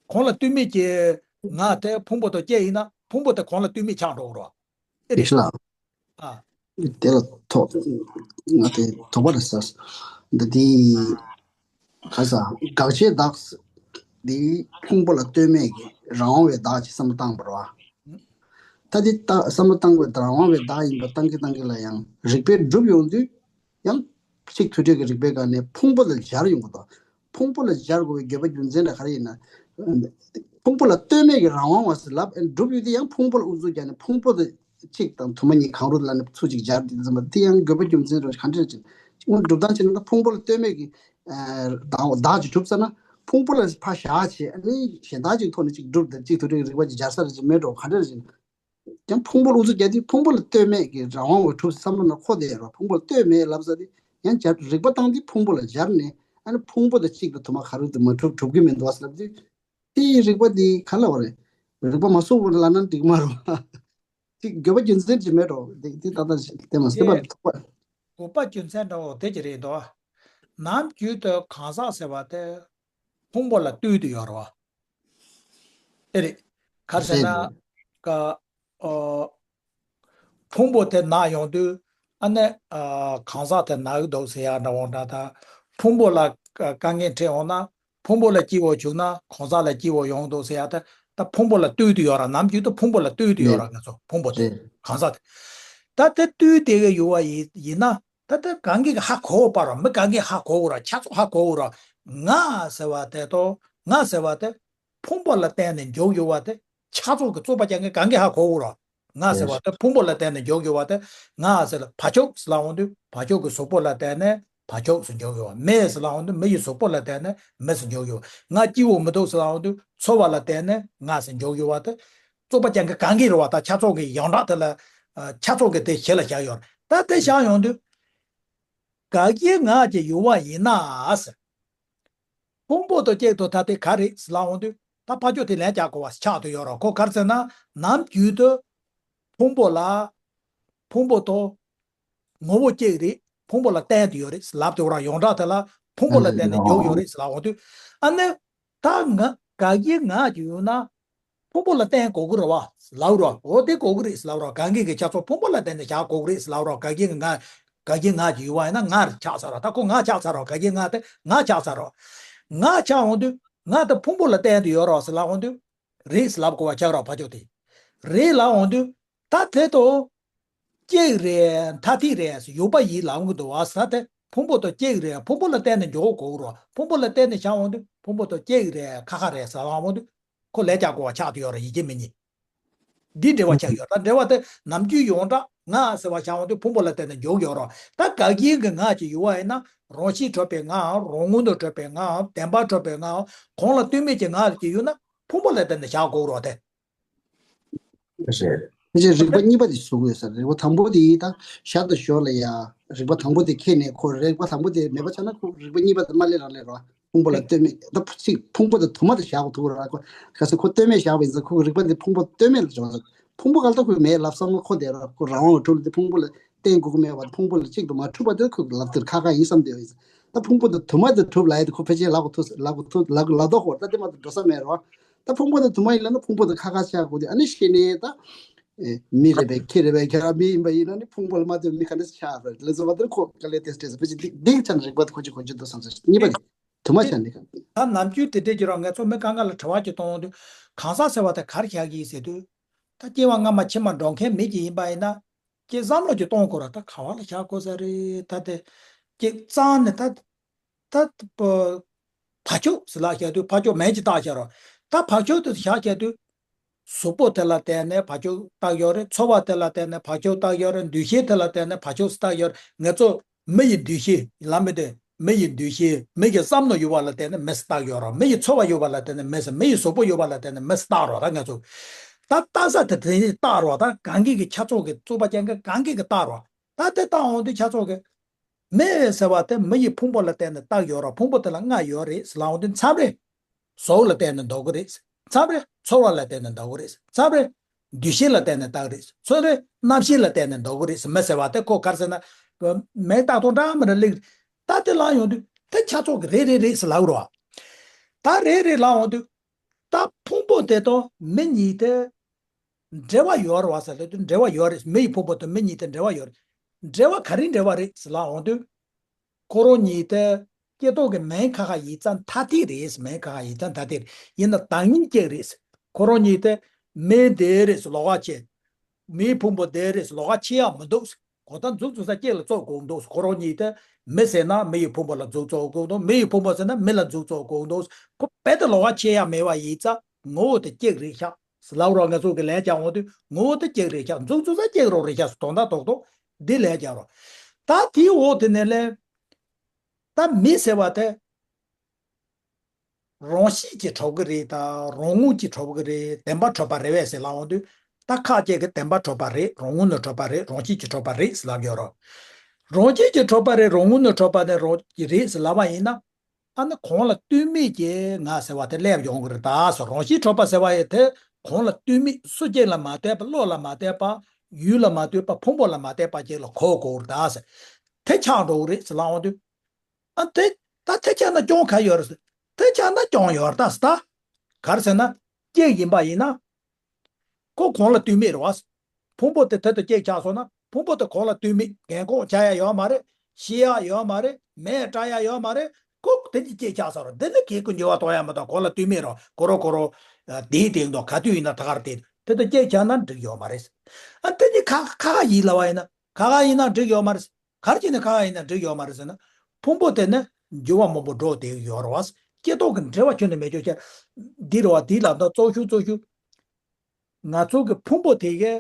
གང་ལ་ལྟོས་མེད་ཀྱི་ངག་དེ་ཕུང་པོ་དང་གཅིག་ཡིན་ན་ཕུང་པོ་དེ་གང་ལ་ལྟོས་མེད་ཆགས་འགྲོ་གི་རེད། ཨེ་རེད། ཡེ་ཤེས་ལགས། ཨ། དེ་ལ་ཐོག་ང་དེ་དོགས་པ་རེ་ཟ། འདི་དེ་ག་ས་དགག་བྱའི་བདག་འདི་ཕུང་པོ་ལ་ལྟོས་མེད་ཀྱི་རང་དབང་བའི་བདག་ཅེས་བསམ་བློ་བཏང་བ་རེད་བ། ད་འདི་ལྟ་བསམ་བློ་བཏང་བའི་རང་དབང་བའི་བདག་ཡིན་པ་བཏང་གི་བཏང་གི་ལ་ཡང་རིགས་པས་སྒྲུབ་ཡོང་དུས། ཡང་གཅིག་དུ་འབྲས་ཀྱི་རིགས་པའི་སྒང་ནས་ཕུང་པོ་ལ་སྦྱར་ཡོང་གི་འདུག་ཕུང་པོ་ལ་སྦྱར་དགོས་པའི་དགོས་པ་རྒྱུ་མཚན་དེ་ག་རེ་ཡིན་ན། ཕུང་པོ་ལ་ལྟོས་མེད་ཀྱི་རང་དབང་བ་ཟེར་ལབ་ཨེ་སྒྲུབ་ཡོད་དེ་ཡང་ཕུང་པོ་ལ་ཨུ་ཚུགས་རྒྱག་ནས་ཕུང་པོ་དེ་གཅིག་དང་དུ་མ་གཉིས་གང་རུང་ལ་ནི་ཚུར་གཅིག་སྦྱར་དེ་ཙམ་པ་དེ་ཡང་དགོས་པ་རྒྱུ་མཚན་རེད། ག་འདྲ་ཅིག་སྔོན་སྒྲུབ་སྟངས་བྱས་ན་ད་ཕུང་པོ་ལ་ལྟོས་མེད་ཀྱི་བདག་བདག་ཅིག་གྲུབ་ཚར་ན་ཕུང་པོ་ལ་ཕར་བཞག་བྱས་ཨ་ནི་གཞན་དག་ཅིག་ཐོག་ནས་གཅིག་སྒྲུབ་དེ་གཅིག་དུ་འབྲས་ཀྱི་རིགས་པ་ཅིག་སྦྱར་ས་རེད་ཅིག་མེད་འགྲོ། ག་འདྲ་ཅིག་ཀྱང་ཕུང་པོ་ལ་ཨུ་ཚུགས་རྒྱག་དུས་ཕུང་པོ་ལ་ལྟོས་མེད་ཀྱི་རང་དབང་བའི་གྲུབ་བསམ་བློ་ནང་འཁོར་བསྡད་ཡོད་རེད། ཕུང་པོ་ལ་ལྟོས་མེད་ལབ་ས་དེ་ཡང་བྱ་རིགས་པ་བཏང་དུས་ཕུང་པོ་ལ་སྦྱར་ནས་ཨ་ནི་ཕུང་པོ་དང་གཅིག་ཏུ་དུ་མ་ག་རུ་དུ་མ་གྲུབ་གྲུབ་ཀྱི་མི་འདུག་བ་ལབ་དུས་དེའི་རིགས་པ་དེ་ག་ལ་བ་རེད། རིགས་པ་མ་གསུངས་པ་ལབ་ན་འགྲིག་མ་རེད། དེ་དགོས་པ་རྒྱུ་མཚན་ཅིག་མེད་འགྲོ། དེ་དེ་ད་ལྟ་བསྟན་མ་སྲིད་པ་རེད། ཐུག་པ། དགོས་པ་རྒྱུ་མཚན་འདྲ་བོ་དེ་ཅི་རེད་འདུག་ནམ་རྒྱུན་དུ་གང་ཟག་ཟེར་བ་དེ་ཕུང་པོ་ལ་ལྟོས་དུ་ཡོད་རེད་བ། ཨེ་རེད། ག་རེ་ཟེར་ན། ཨེ་རེད། ཀ་ཨོ། ཕུང་པོ་དེ་ན་ཡོང་དུས་ཨ་ནི་ཨ་གང་ཟག་དེ་ན་གི་འདུག་ཟེར་ཡག་འདྲ་བོ་འདྲ། ད་ཕུང་པོ་ལ་དཀའ་ངལ་འཕྲད་འོང་ན་ཕུང་པོ་ལ་སྐྱིད་པོ་བྱུང་ན་གང་ཟག་ལ་སྐྱིད་པོ་ཡོང་འདུག་ཟེར་ཡག་དེ་ད་ཕུང་པོ་ལ་ལྟོས་དུ་ཡོད་ར། ནམ་རྒྱུན་དུ་ཕུང་པོ་ལ་ལྟོས་དུ་ཡོད་ར། རེད། ང་ཚོ་ཕུང་པོ་དེ་རེད། གང་ཟག་དེ་ད་དེ་ལྟོས་དེ་གི་ཡོད་པ་ཡིན་ཡིན་ན། ད་ལྟ་གང་གིས་ཧ་གོ་བ་ར། མི་གང་གིས་ཧ་གོ་བ་ར། ཆ་ཚང་ཧ་གོ་བ་ར། ང་ཟེར་བ་དེ་དང་ང་ཟེར་བ་དེ་ཕུང་པོ་ལ་བརྟེན་ནས་འཇོག་ཡོད་པ་དེ་ཆ་ཚང་གི་རྩོད་པ་རྒྱག་མཁན་གང་གིས་ཧ་གོ་བ་ར། ང་ཟེར་བ་དེ་ཕུང་པོ་ལ་བརྟེན་ནས་འཇོག་ཡོད་པ་དེ་ང་ཟེར་ལ་བ་ཕྱོགས་ཟེར་ལབ་འོང་དུས་བ་ཕྱོགས་ཀྱི་གཟུགས་པོ་ལ་བརྟེན་ནས་བ་ཕྱོགས་སུ་འཇོག་ཡོད་པ། མི་ཟེར་ལབ་འོང་དུས་མི་ཡི་གཟུགས་པོ་ལ་བརྟེན་ནས་མི་ཟེར་འཇོག་ཡོད་པ། ང་སྐྱིད་པོ་མི་འདུག་ཟེར་ལབ་འོང་དུས་ཚོར་བ་ལ་བརྟེན་ནས་ང་ཟེར་འཇོག་ཡོད་པ་དེ། རྩོད་པ་རྒྱག་མཁན་གང་གིས་རེད་བ། ད་ཆ་ཚང་གི་ཡོངས་གྲགས་དེ་ལ་ཨ་ཆ་ཚང་གི་དེ་གཞི་ལ་བཞག་ཡོད་རེད། ད་དེ་བཞག་ཡོང་དུས་ག་གེ་ངག་ཅིག་ཡོད་པ་ཡིན་ན་ཟེར། ཕུང་པོ་དང་གཅིག་ཏུ་ཐ་དད་ག་རེ་ཟེར་ལབ་འོང་དུས་ད་ཕ་ཕྱོགས་དེ་ལན་རྒྱག་དགོས་པ་ཆགས་ཏེ་ཡོད་རེད། ཁོ་ག་རེ་ཟེར་ན་ནམ་རྒྱུན་དུ་ཕུང་པོ་ལ་ཕུང་པོ་དང་ངོ་བོ་གཅིག་རེད། ཕུང་པོ་ལ་བརྟེན་ཏེ་ཡོད་རེད་ཟེར་ལབ་དེ་བ་ར། ཡོངས་གྲགས་དེ་ལ་ཕུང་པོ་ལ་བརྟེན་ནས་འཇོག་ཡོད་རེད་ཟེར་ལབ་འོང་དུས་ཨ་ནི། ད་ང་ག་གེ་ངག་ཅིག་ཡོད་ན། ཕུང་པོ་ལ་བརྟེན་དགོས་ཀྱི་རེད་བ་ལབ་རོགས། འོ་དེ་དགོས་ཀྱི་རེད་ལབ་རོགས། གང་གི་གི་ཆ་ཚང་ཕུང་པོ་ལ་བརྟེན་ནས་བཞག་དགོས་ཀྱི་རེད་ལབ་རོགས། ག་གི་གི་ང་ག་གི་ང་གི་ཡུལ་བ་ཡིན་ན་ང་རེད་ཆགས་ཚར་རོགས། ད་ཁོ་ང་ཆགས་ཚར་རོགས། ག་གི་ང་དེ་ང་ཆགས་ཚར་རོགས། ང་ཆགས་འོང་དུས་ང་དེ་ཕུང་པོ་ལ་བརྟེན་དུ་ཡོད་རོགས་ཟེར་ལབ་འོང་དུས། རེད་ལབ་དགོས་པ་ཆགས་རོགས་ཕ་ཆོས་དེ། རེད་ལབ་འོང་དུས་ད་དེ་དང་། གཅིག་རེད་ཐ་ཐིག་རེད་ཡོད་པ་ཡིན་ལབ་གི་འདུག་བ་ཟེར་ཏེ་ཕུང་པོ་དང་གཅིག་རེད། ཕུང་པོ་ལ་བརྟེན་ནས་འཇོག་དགོས་རོགས། ཕུང་པོ་ལ་བརྟེན་ནས་བཞག་འོང་དུས་ཕུང་པོ་དང་གཅིག་རེད་ཁ་ཁ་རེད་ཟེར་ལབ་འོང་དུས་ཁོ་ལས་རྒྱག་དགོས་པ་ཆགས་ཏེ་ཡོད་རེད། ཡིན་གཅིག་མིན་གཉིས། འདི་འབྲེལ་བ་ཆགས་ཡོད། ད་འབྲེལ་བ་དེ་ནམ་རྒྱུན་ཡོངས་གྲགས་ང་ཟེར་བ་བཞག་འོང་དུས་ཕུང་པོ་ལ་བརྟེན་ནས་འཇོག་ཡོད་རོགས། ད་ག་གིན་གི་ང་ཅིག་ཡོད་བ་ཡིན་ན་རང་བཞིན་གྲུབ་པའི་ང་རང་ངོ་ནས་གྲུབ་པའི་ང་བདེན་པ་གྲུབ་པའི་ང་གང་ལ་ལྟོས་མེད་ཀྱི་ང་ཅིག་ཡོད་ན་ཕུང་པོ་ལ་བརྟེན་ནས་བཞག་དགོས་རོགས་དེ། རེད། ཕལ་ཆེར་རིགས་པ་གཉིས་པ་དེ་བཟོ་དགོས་ས་རེད། རིགས་པ་དང་པོ་དེ་ད་ཤར་དང་ཞོར་ལ་ཡ་རིགས་པ་དང་པོ་དེ་ཁྱེར་ནས་ཁོ་རིགས་པ་དང་པོ་དེ་མེད་པ་ཆགས་ན་ཁོ་རིགས་པ་གཉིས་པ་དེ་མ་སླེབས་རང་སླེབས་རོགས། ཕུང་པོ་ལ་ལྟོས་མེད་ད་ཕུ་ཚིག་ཕུང་པོ་དང་དུ་མ་དེ་བཞག་དགོས་ཐུག་རོགས། ཁ་སང་ཁོ་ལྟོས་མེད་བཞག་པ་ཡིན་ཙང་ཁོ་རིགས་པ་དེ་ཕུང་པོ་ལྟོས་མེད་ལ་འཇོག་ས། ཕུང་པོ་ག་ལྟ་ཁོས་མེད་ལབ་བསམ་བློ་ཁོ་བསྡད་རོགས། ཁོ་རང་དབང་གྲུབ་ལ་དེ་ཕུང་པོ་ལ་བརྟེན་དགོས་ཀྱི་མེད་པ་དེ་ཕུང་པོ་ལ་གཅིག་ཏུ་མ་གྲུབ་པ་དེ་ཁོས་ལབ་དེར་ཁ་ཁ་ཡིན་བསམ་བསྡད་ཡོད་ཙང་། ད་ཕུང་པོ་དང་དུ་མ་དེ་གྲུབ་ལབ་ཡ་དེ་ཁོ་ཕལ་ཆེར་ལབ་དགོས་ཐུག་ལབ་དགོས་ཐུག་ལབ་ལབ་མདོག་ཁོ་ད་དེ་མ་གཏོགས་འགྲོ་ས་མེད་རོགས། ད་ཕུང་པོ་དང་དུ་མ་ཡིན་ལབ་ན་ཕུང་པོ་དང་ཁ་ཁ་ཆགས་དགོས་དེ་ཨ་ནི་ཤེས་ནས་ད། མི་རེད་པས་ཁྱེད་རེད་པས་ཁྱེད་རང་མི་ཡིན་པ་ཡིན་ན་ནི་ཕུང་པོ་ལ་མ་ལྟོས་མི་ག་འདྲ་ཆགས་རེད་ལས་བཟོ་བ་དེར་ཁོ་དཀའ་ལས་དེ་སྤྲད་ཟེར་བ་ཅིག་འདི་འདི་ཆ་ནས་རིག་པ་དེ་ཁོ་ཅིག་གོ་རྒྱུ་འདུག་བསམ་ཟེར་གཉིས་པ་དེ་དུ་མ་ཆ་ནི་ག་ད་ནམ་རྒྱུན་དེ་འདྲས་ཀྱི་རང་ངས་ཚོ་མི་གང་ག་ལ་དྲི་བ་ཅིག་གཏོང་དུས་གང་ཟག་ཟེར་བ་དེ་གར་བཞག་གི་ཟེར་དུས། ད་སྐྱེ་བ་སྔ་མ་ཕྱི་མ་འགྲོ་མཁན་མི་ཅིག་ཡིན་པ་ཡིན་ན། ཀྱེ་བསམ་བློ་ཅིག་གཏོང་དགོས་ར་ད་ག་བ་ལ་བཞག་དགོས་ས་རེད་ད་དེ། ཀྱེ་རྩ་ནས་ད། ད་བ་ཕ་ཕྱོགས་ཟེར་ལ་བཞག་དུས་ཕ་ཕྱོགས་མེད་ཅིག་བཏགས་བཞག་རོགས། ད་ཕ་ཕྱོགས་དེ་བཞག་བཞག་དུས། གཟུགས་པོ་དེ་ལ་བརྟེན་ནས་ཕ་ཕྱོགས་བཏགས་ཡོད་རེད། ཚོར་བ་དེ་ལ་བརྟེན་ནས་ཕ་ཕྱོགས་བཏགས་ཡོད་རེད། འདུ་ཤེས་དེ་ལ་བརྟེན་ནས་ཕ་ཕྱོགས་སུ་བཏགས་ཡོད་རེད། ངེད་ཚོ་མི་ཡི་འདུ་ཤེས་ལ་མི་དེ་མི་ཡི་འདུ་ཤེས་མི་གི་བསམ་བློ་ཡོད་པ་ལ་བརྟེན་ནས་མི་སུ་བཏགས་ཡོད་རེད། མི་ཡི་ཚོར་བ་ཡོད་པ་ལ་བརྟེན་ནས་མི་སུ་མི་ཡི་གཟུགས་པོ་ཡོད་པ་ལ་བརྟེན་ནས་མི་སུ་བཏགས་རོགས་ད་ངེད་ཚོ། ད་བཏགས་ས་དེ་དེ་ནི་བཏགས་རོགས་ད་གང་གི་གི་ཆ་ཚོགས་ཀྱི་རྩོད་པ་ཅན་གི་གང་གི་གི་བཏགས་རོགས་ད་དེ་བཏགས་འོང་དུས་ཆ་ཚོགས་ཀྱི། མི་ཟེར་བ་དེ་མི་ཡི་ཕུང་པོ་ལ་བརྟེན་ནས་བཏགས་ཡོད་ར། ཕུང་པོ་དེ་ལ་ལྔ་ཡོད་རེད་ཟེར་ལབ་འོང་དུས་མཚམས་རེ། གཟུགས་ལ་བརྟེན་ནས་འདོགས་ཀྱི་རེད། མཚམས་རེ་ཚོར་བ་ལ་བརྟེན་ནས་འདོགས་ཀྱི་རེད། མཚམས་རེ་འདུ་ཤེས་ལ་བརྟེན་ནས་འདོགས་ཀྱི་རེད། མཚམས་རེ་རྣམ་ཤེས་ལ་བརྟེན་ནས་འདོགས་ཀྱི་རེད་ཟེར། མི་ཟེར་བ་དེ་ཁོ་ག་རེ་ཟེར་ན། མེ་རྟགས་ཐོག་འདྲ་མི་འདྲ་སླེབས། ད་དེ་ལབ་ཡོང་དུས་དེ་ཆ་ཚོགས་ཀྱི་རེད་རེད་རེད་ཟེར་ལབ་རོགས། ད་རེད་རེད་ལབ་འོང་དུས། ད་ཕུང་པོ་དེ་དང་མི་གཉིས་དེ། འབྲེལ་བ་ཡོད་རེད་བ་ཟེར་ལབ་དུས་འབྲེལ་བ་ཡོད་རེད། མི་ཡི་ཕུང་པོ་དང་མི་གཉིས་དེ་འབྲེལ་བ་ཡོད་རེད། འབྲེལ་བ་ག་རེ་འབྲེལ་བ་རེད་ཟེར་ལབ་འོང་དུས། ཁོ་རང་གཉིས་དེ་སྐྱེ་ཐོག་གི་མིང་ཁ་ཁ་ཡིག་ཚང་ཐ་ཐིག་རེད། མིང་ཁ་ཁ་ཡིག་ཚང་ཐ་ཐིག་རེད། ཡིན་ན་བདག་ཉིད་གཅིག་རེད། ཁོ་རང་གཉིས་དེ་མི་དེ་རེད་ལོགས་ཀ་ཕྱེ། མིའི་ཕུང་པོ་དེ་རེད་ལོགས་ཀ་ཕྱེ་ཡག་མི་འདུག་ཁོ་ད་མཛུབ་བཙུགས་ས་གཅིག་ལ་བཙུགས་དགོས་འདུག་ཁོ་རང་གཉིས་དེ་མི་ཟེར་ན་མི་ཡི་ཕུང་པོ་ལ་མཛུབ་བཙུགས་དགོས་འདུག་མི་ཡི་ཕུང་པོ་ཟེར་ན་མི་ལ་མཛུབ་བཙུགས་དགོས་འདུག་ཁོ་རྦད་དེ་ལོགས་ཀ་ཕྱེ་ཡག་མེད་པ་ཡིན་ཙང་ངོ་བོ་དེ་གཅིག་རེད་ཤག་ལབ་རོགས། ང་ཚོ་གི་ལན་རྒྱག་འོང་དུས་ངོ་བོ་དེ་གཅིག་རེད་ཤག་མཛུབ་བཙུགས་ས་གཅིག་རང་རེད་ཤག་དོན་དག་རྡོག་རྡོག་འདི་ལན་རྒྱག་རོགས། ད་དེའི་འོག་དེ་ནས་ལན། ད་མི་ཟེར་བ་དེ། རང་བཞིན་གྱིས་གྲུབ་ཀྱི་རེད་ད། རང་ངོས་ཀྱིས་གྲུབ་ཀྱི་རེད། བདེན་པ་གྲུབ་པ་རེད་པས་ཟེར་ལབ་འོང་དུས། ད་ཁ་ཅིག་གིས་བདེན་པ་གྲུབ་པ་རེད། རང་ངོས་ནས་གྲུབ་པ་རེད། རང་བཞིན་གྱིས་གྲུབ་པ་རེད་ཟེར་ལབ་ཡོད་རོགས། རང་བཞིན་གྱིས་གྲུབ་པ་རེད། རང་ངོས་ནས་གྲུབ་པ་དེ་རང་གི་རེད་ཟེར་ལབ་པ་ཡིན་ན། ཨ་ནི་གང་ལ་ལྟོས་མེད་ཀྱི་ང་ཟེར་བ་དེ་སླེབས་ཡོང་གི་རེད་ད་ཟེར། རང་བཞིན་གྲུབ་པ་ཟེར་བ་ཡི་དེ་གང་ལ་ལྟོས་མེད་སུ་གཅིག་ལ་མ་ལྟོས་པ། བློ་ལ་མ་ལྟོས་པ། ཡུལ་ལ་མ་ལྟོས་པ། ཕུང་པོ་ལ་མ་ལྟོས་པ་ཅིག་ལ་གོ་དགོས་རེད་ད་ཟེར། དེ་ཆགས་འགྲོ་གི་རེད་ཟེར་ལབ་འོང་དུས། ཨ་དེ་ད་དེ་ཆགས་ན་སྐྱོན་ག་ཡོད་རེད་ཟེར། དེ་ཆགས་ན་སྐྱོན་ཡོད་རེད་ད་ཟེར་ད། ག་རེ་ཟེར་ན། གཅིག་ཡིན་པ་ཡིན་ན། ཁོ་གང་ལ་ལྟོས་མེད་རེད་བ། ཕུང་པོ་དེ་དེ་དང་གཅིག་ཆགས་སོང་ན་ཕུང་པོ་དེ་གང་ལ་ལྟོས་མེད། རྒན་གོག་བྱ་ཡ་ཡོད་མ་རེད། ཤི་ཡ་ཡོད་མ་རེད། མེ་སྲེག་ཡ་ཡོད་མ་རེད། ཁོ་དེ་གཉིས་གཅིག་ཆགས་ས་རེད། འདི་ནི་གེ་ཁོ་འགྱུར་བ་གཏོང་ཡ་མ་གཏོགས་གང་ལ་ལྟོས་མེད་རེད། གོ་རོ་གོ་རོ། དེའི་སྟེང་དུ་ག་དུས་ཡིན་ན་ད་གར་དེ་དེ་དང་གཅིག་ཆགས་ན་འགྲིག་ཡོད་མ་རེད། ཨ་དེ་གཉིས་ཁ་ཁ་ཁ་ཡིན་ལབ་པ་ཡིན་ན་ཁ་ཁ་ཡིན་ན་འགྲིག་ཡོད་མ་རེད། ག་རེ་བྱས་ནས་ཁ་ཁ་ཡིན་ན་འགྲིག་ཡོད་མ་རེད་ཟེར་ན། ཕུང་པོ་དེ་ནི་འགྱུར་བ་མང་པོ་འགྲོ་བསྡད་ཡོད་རེད་བ། སྐྱེ་ཐོག་གི་འབྲེལ་བ་ཁྱོན་ནས་མེད་ཆོག་ཅེས། འདི་རེད་བ། འདི་ལབ་ན་གཙོ་ཤོས་གཙོ་ཤོས། ང་ཚོ་གི་ཕུང་པོ་དེ་གས་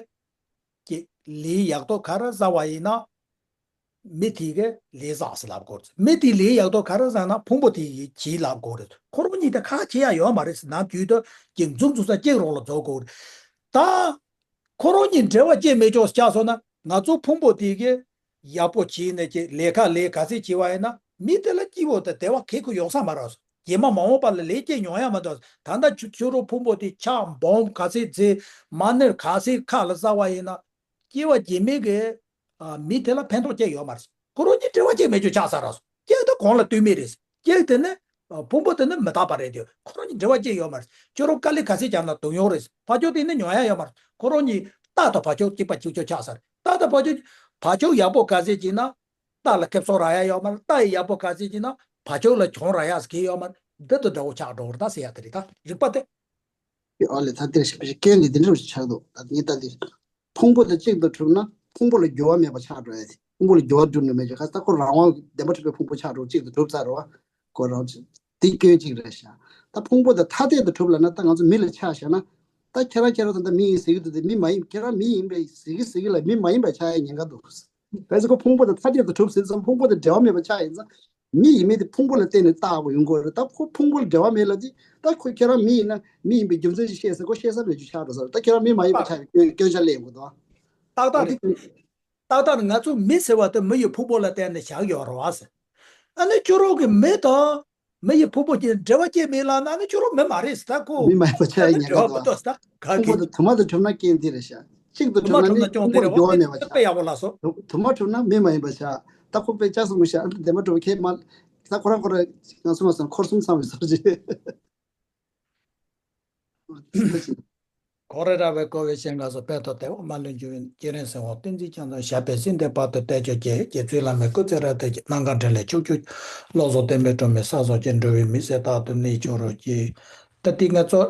ཀྱི་ལས་ཡག་ཐོག་ག་རེ་བསགས་པ་ཡིན་ན། མི་དེ་གས་ལས་བསགས་ཟེར་ལབ་དགོས་རེད། མི་དེ་ལས་ཡག་ཐོག་ག་རེ་བསགས་ན་ཕུང་པོ་དེ་གིས་བྱས་ལབ་དགོས་རེད། ཁོ་རང་གཉིས་དེ་ཁ་ཁ་བྱེད་ཡ་ཡོད་མ་རེད་ཟེར། ནམ་རྒྱུན་དུ་ཀྱི་མཛུབ་བཙུགས་ས་གཅིག་རང་ལ་རྫོགས་དགོས་རེད། ད། ཁོ་རང་གཉིས་འབྲེལ་བ་ཅིག་མེད་ཆོག་ཆགས་སོང་ན་ང་ཚོ་ཕུང་པོ་དེ་གས་ཡག་པོ་བྱས་ནས་ཀྱི་ལས་ཀ་ལས་ག་ཚད་བྱས་པ་ཡིན་ན་མི་དེ་ལ་སྐྱིད་པོ་དང་བདེ་བ་གེ་ཁོ་ཡོང་ས་མ་རེད། རྗེས་མ་མ་འོངས་པ་ལ་ལས་ཀྱི་མྱོང་ཡ་མ་འདུག་ད་ལྟ་ཁྱོད་ཁྱོད་རང་ཕུང་པོ་དེ་ཆགས་སྦོམ་ག་ཚད་བྱས་མ་ནེར་ག་ཚད་ཁ་ལ་བསགས་པ་ཡིན་ན་སྐྱེ་བ་རྗེས་མའི་གི་མི་དེ་ལ་ཕན་ཐོགས་ཅིག་ཡོད་མ་རེད། ཁོ་རང་གཉིས་འབྲེལ་བ་ཅིག་མེད་ཆོག་ཆགས་ས་རེད། གཅིག་དེ་གང་ལ་ལྟོས་མེད་རེད། གཅིག་དེ་ནི་ ཕུང་པོ་དེ་ནི་མི་རྟག་པ་རེད་དེ། ཁོ་རང་གཉིས་འབྲེལ་བ་ཅི་ཡོད་མ་རེད། ཁྱོད་རང་དཀའ་ལས་ག་ཚད་བརྒྱབ་ན་དུང་ཡོང་རེད། བག་ཆགས་དེ་ནི་ཉོ་ཡ་ཡོད་མ་རེད། ཁོ་རང་གཉིས་རྟག་དང་བག་ཆགས་གཅིག་པ་གཅིག་རྐྱང་ཆགས་ས་རེད། རྟག་དང་བག་ཆགས། བག་ཆགས་ཡག་པོ་ག་ཚད་ཅིག་ན་རྟག་ལ་ཁེ་བཟང་རག་ཡ་ཡོད་མ་རེད། རྟག་ཡི་ཡག་པོ་ག་ཚད་ཅིག་ན་བག་ཆགས་ལ་གྱོང་རག་ཡ་ཟེར་གྱི་ཡོད་མ་རེད། འདི་དང་འདྲ་བོ་ཆགས་འགྲོ་གི་རེད་ད་ཟེར་ཡ་དེ་རེད། ད་རིག་པ་དེ། ཨ་ལས་ད་དེར་ཞིག་པའི་སྐད་འདི་འདི་འདྲ་ཞིག་ཆགས་འདུག་ད་ངས་ལྟ་དེ། ཕུང་པོ་དང་གཅིག་ཏུ་གྲུབ་ན་ཕུང་པོ་ལ་འགྱུར་བ་མེད་པ་ཆགས་འགྲོ་ཡ་དེ། ཕུང་པོ་ལ་འགྱུར་བ་འགྲོ་ནི་མེད་ཀྱང་ཁ་ད་ཁོ་རང་དབང་བདེན་པ་གྲུབ་པའི་ཕུང་པོ་ཆགས་འགྲོ་གཅིག་ཏུ་གྲུབ་ཚར་རེད་བ། ཁོ་རང་ཚོ་དེ་སྐྱོན་གཅིག་རེད་ཤག་ད་ཕུང་པོ་དང་ཐ་དད་དུ་གྲུབ་ལབ་ན་ད་ང་ཚོ་མི་ལ་ཆ་བཞག་ན། ད་ཁྱེད་རང་ཁྱེད་རང་ད་ལྟ་མི་ཡིན་ཟེར་གྱི་འདུག་དེ་མི་མ་ཡིན། ཁྱེད་རང་མི་ཡིན་པའི་ཟེར་གྱི་ཟེར་གྱི་ལ་མི་མ་ཡིན་པ་ཆགས་ཡ་ཉེན་ཁ་འདུག་བས་ཚེ་ཁོ་ཕུང་པོ་དང་ཐ་དད་དུ་གྲུབ་ཟིན་ཙང་ཕུང་པོ་དང་འབྲེལ་བ་མེད་པ་ཆགས་ཡིན་ཙང་། མི་ཡིན་མིན་དེ་ཕུང་པོ་ལ་བརྟེན་ནས་བཏགས་པ་ཡོང་གི་རེད། ད་ཁོ་ཕུང་པོ་ལ་འབྲེལ་བ་མེད་ལབ་དུས་ད་ཁོ་ཁྱེད་རང་མི་ཡིན་ན་མི་ཡིན་པའི་རྒྱུ་མཚན་ཞིག་བཤད་ཟེར་ཁོ་བཤད་ས་མེད་རྒྱུ་ཆགས་འགྲོ་ས་རེད། ད་ཁྱེད་རང་མི་མ་ཡིན་པ་ཆགས་ཡོད་སྐྱོན་ཆ་སླེབས་ཡོང་གི་འདུག་ཏག་ཏག་རེད། ཏག་ཏག་ནི་ང་ཚོ་མི་ཟེར་བ་དེ་མི་ཡི་ཕུང་པོ་ལ་བརྟེན་ནས་བཞག་ཡོད་རེད་བ་ཟེར། ཨ་ནི་ཁྱོད་རང་གི་མི་དང་མི་ཡི་ཕུང་པོ་གཉིས་འབྲེལ་བ་སྐྱེས་མེད་ལབ་ན་ནི་ཁྱོད་རང་མི་མ་རེད་ཟེར། ད་ཁོ་མི་མ་ཡིན་པ་ཆགས་ཡ་ཉེན་ཁ་འདུག་འབྲེལ་བ་མི་འདུག་ཟེར། ད་ག་ཕུང་པོ་གི་དེ་དུ་མ་དང་གྲུབ་ན་རྐྱེན་དེ་རེད་ཤག་གཅིག་ཏུ་དུ་མ་གྲུབ་ན་གྲུབ་ན་ཕུང་པོ་ལ་འགྱུར་བ་མེད་པ་ཆགས། དཔེ་ཡག་པོ་ལ་སོ། དུ་དུ་མ་གྲུབ་ན་མི་མ་ཡིན་པ་ཆགས། ད་ཁོ་དཔེ་ཆ་སོང་མི་ཤག་བདེན་པ་འགྲོ་ཁྱེད་མ། ད་ཁོ་རང་ཁོ་རང་ང་ཚོ་མ་སོང་འཁོར་གསུམ་ཚང་བའི་བཟོ་རེད། ཁོ་རེ་ར་བའི་ཀོ་བའི་ཤེས་འགའ་སོ་སྤེལ་ཏོ་ཏེ་འོ་མ་ལོན་རྒྱུ་བིན་སྐྱེ་རིང་སེང་འོ་བསྟན་འཛིན་ཁྱང་ཚང་ཞབས་པད་སྲིད་མཐའི་བར་དུ་བརྟན་བཅོས་ཀྱི་རྗེ་བཙུན་བླ་མའི་སྐུ་ཚེ་རབ་བརྟན་གྱི་སྣང་ག་འཕྲིན་ལས་ཕྱུག་ཕྱུག་བློ་བཟང་བསྟན་པའི་སྒྲོན་མེ་ས་སོགས་ཀྱི་འགྲོ་བའི་མི་སེར་དག་ཏུ་གནས་ཆོག་རོགས་གྱིས། ད་ཏི་ང་ཚོ།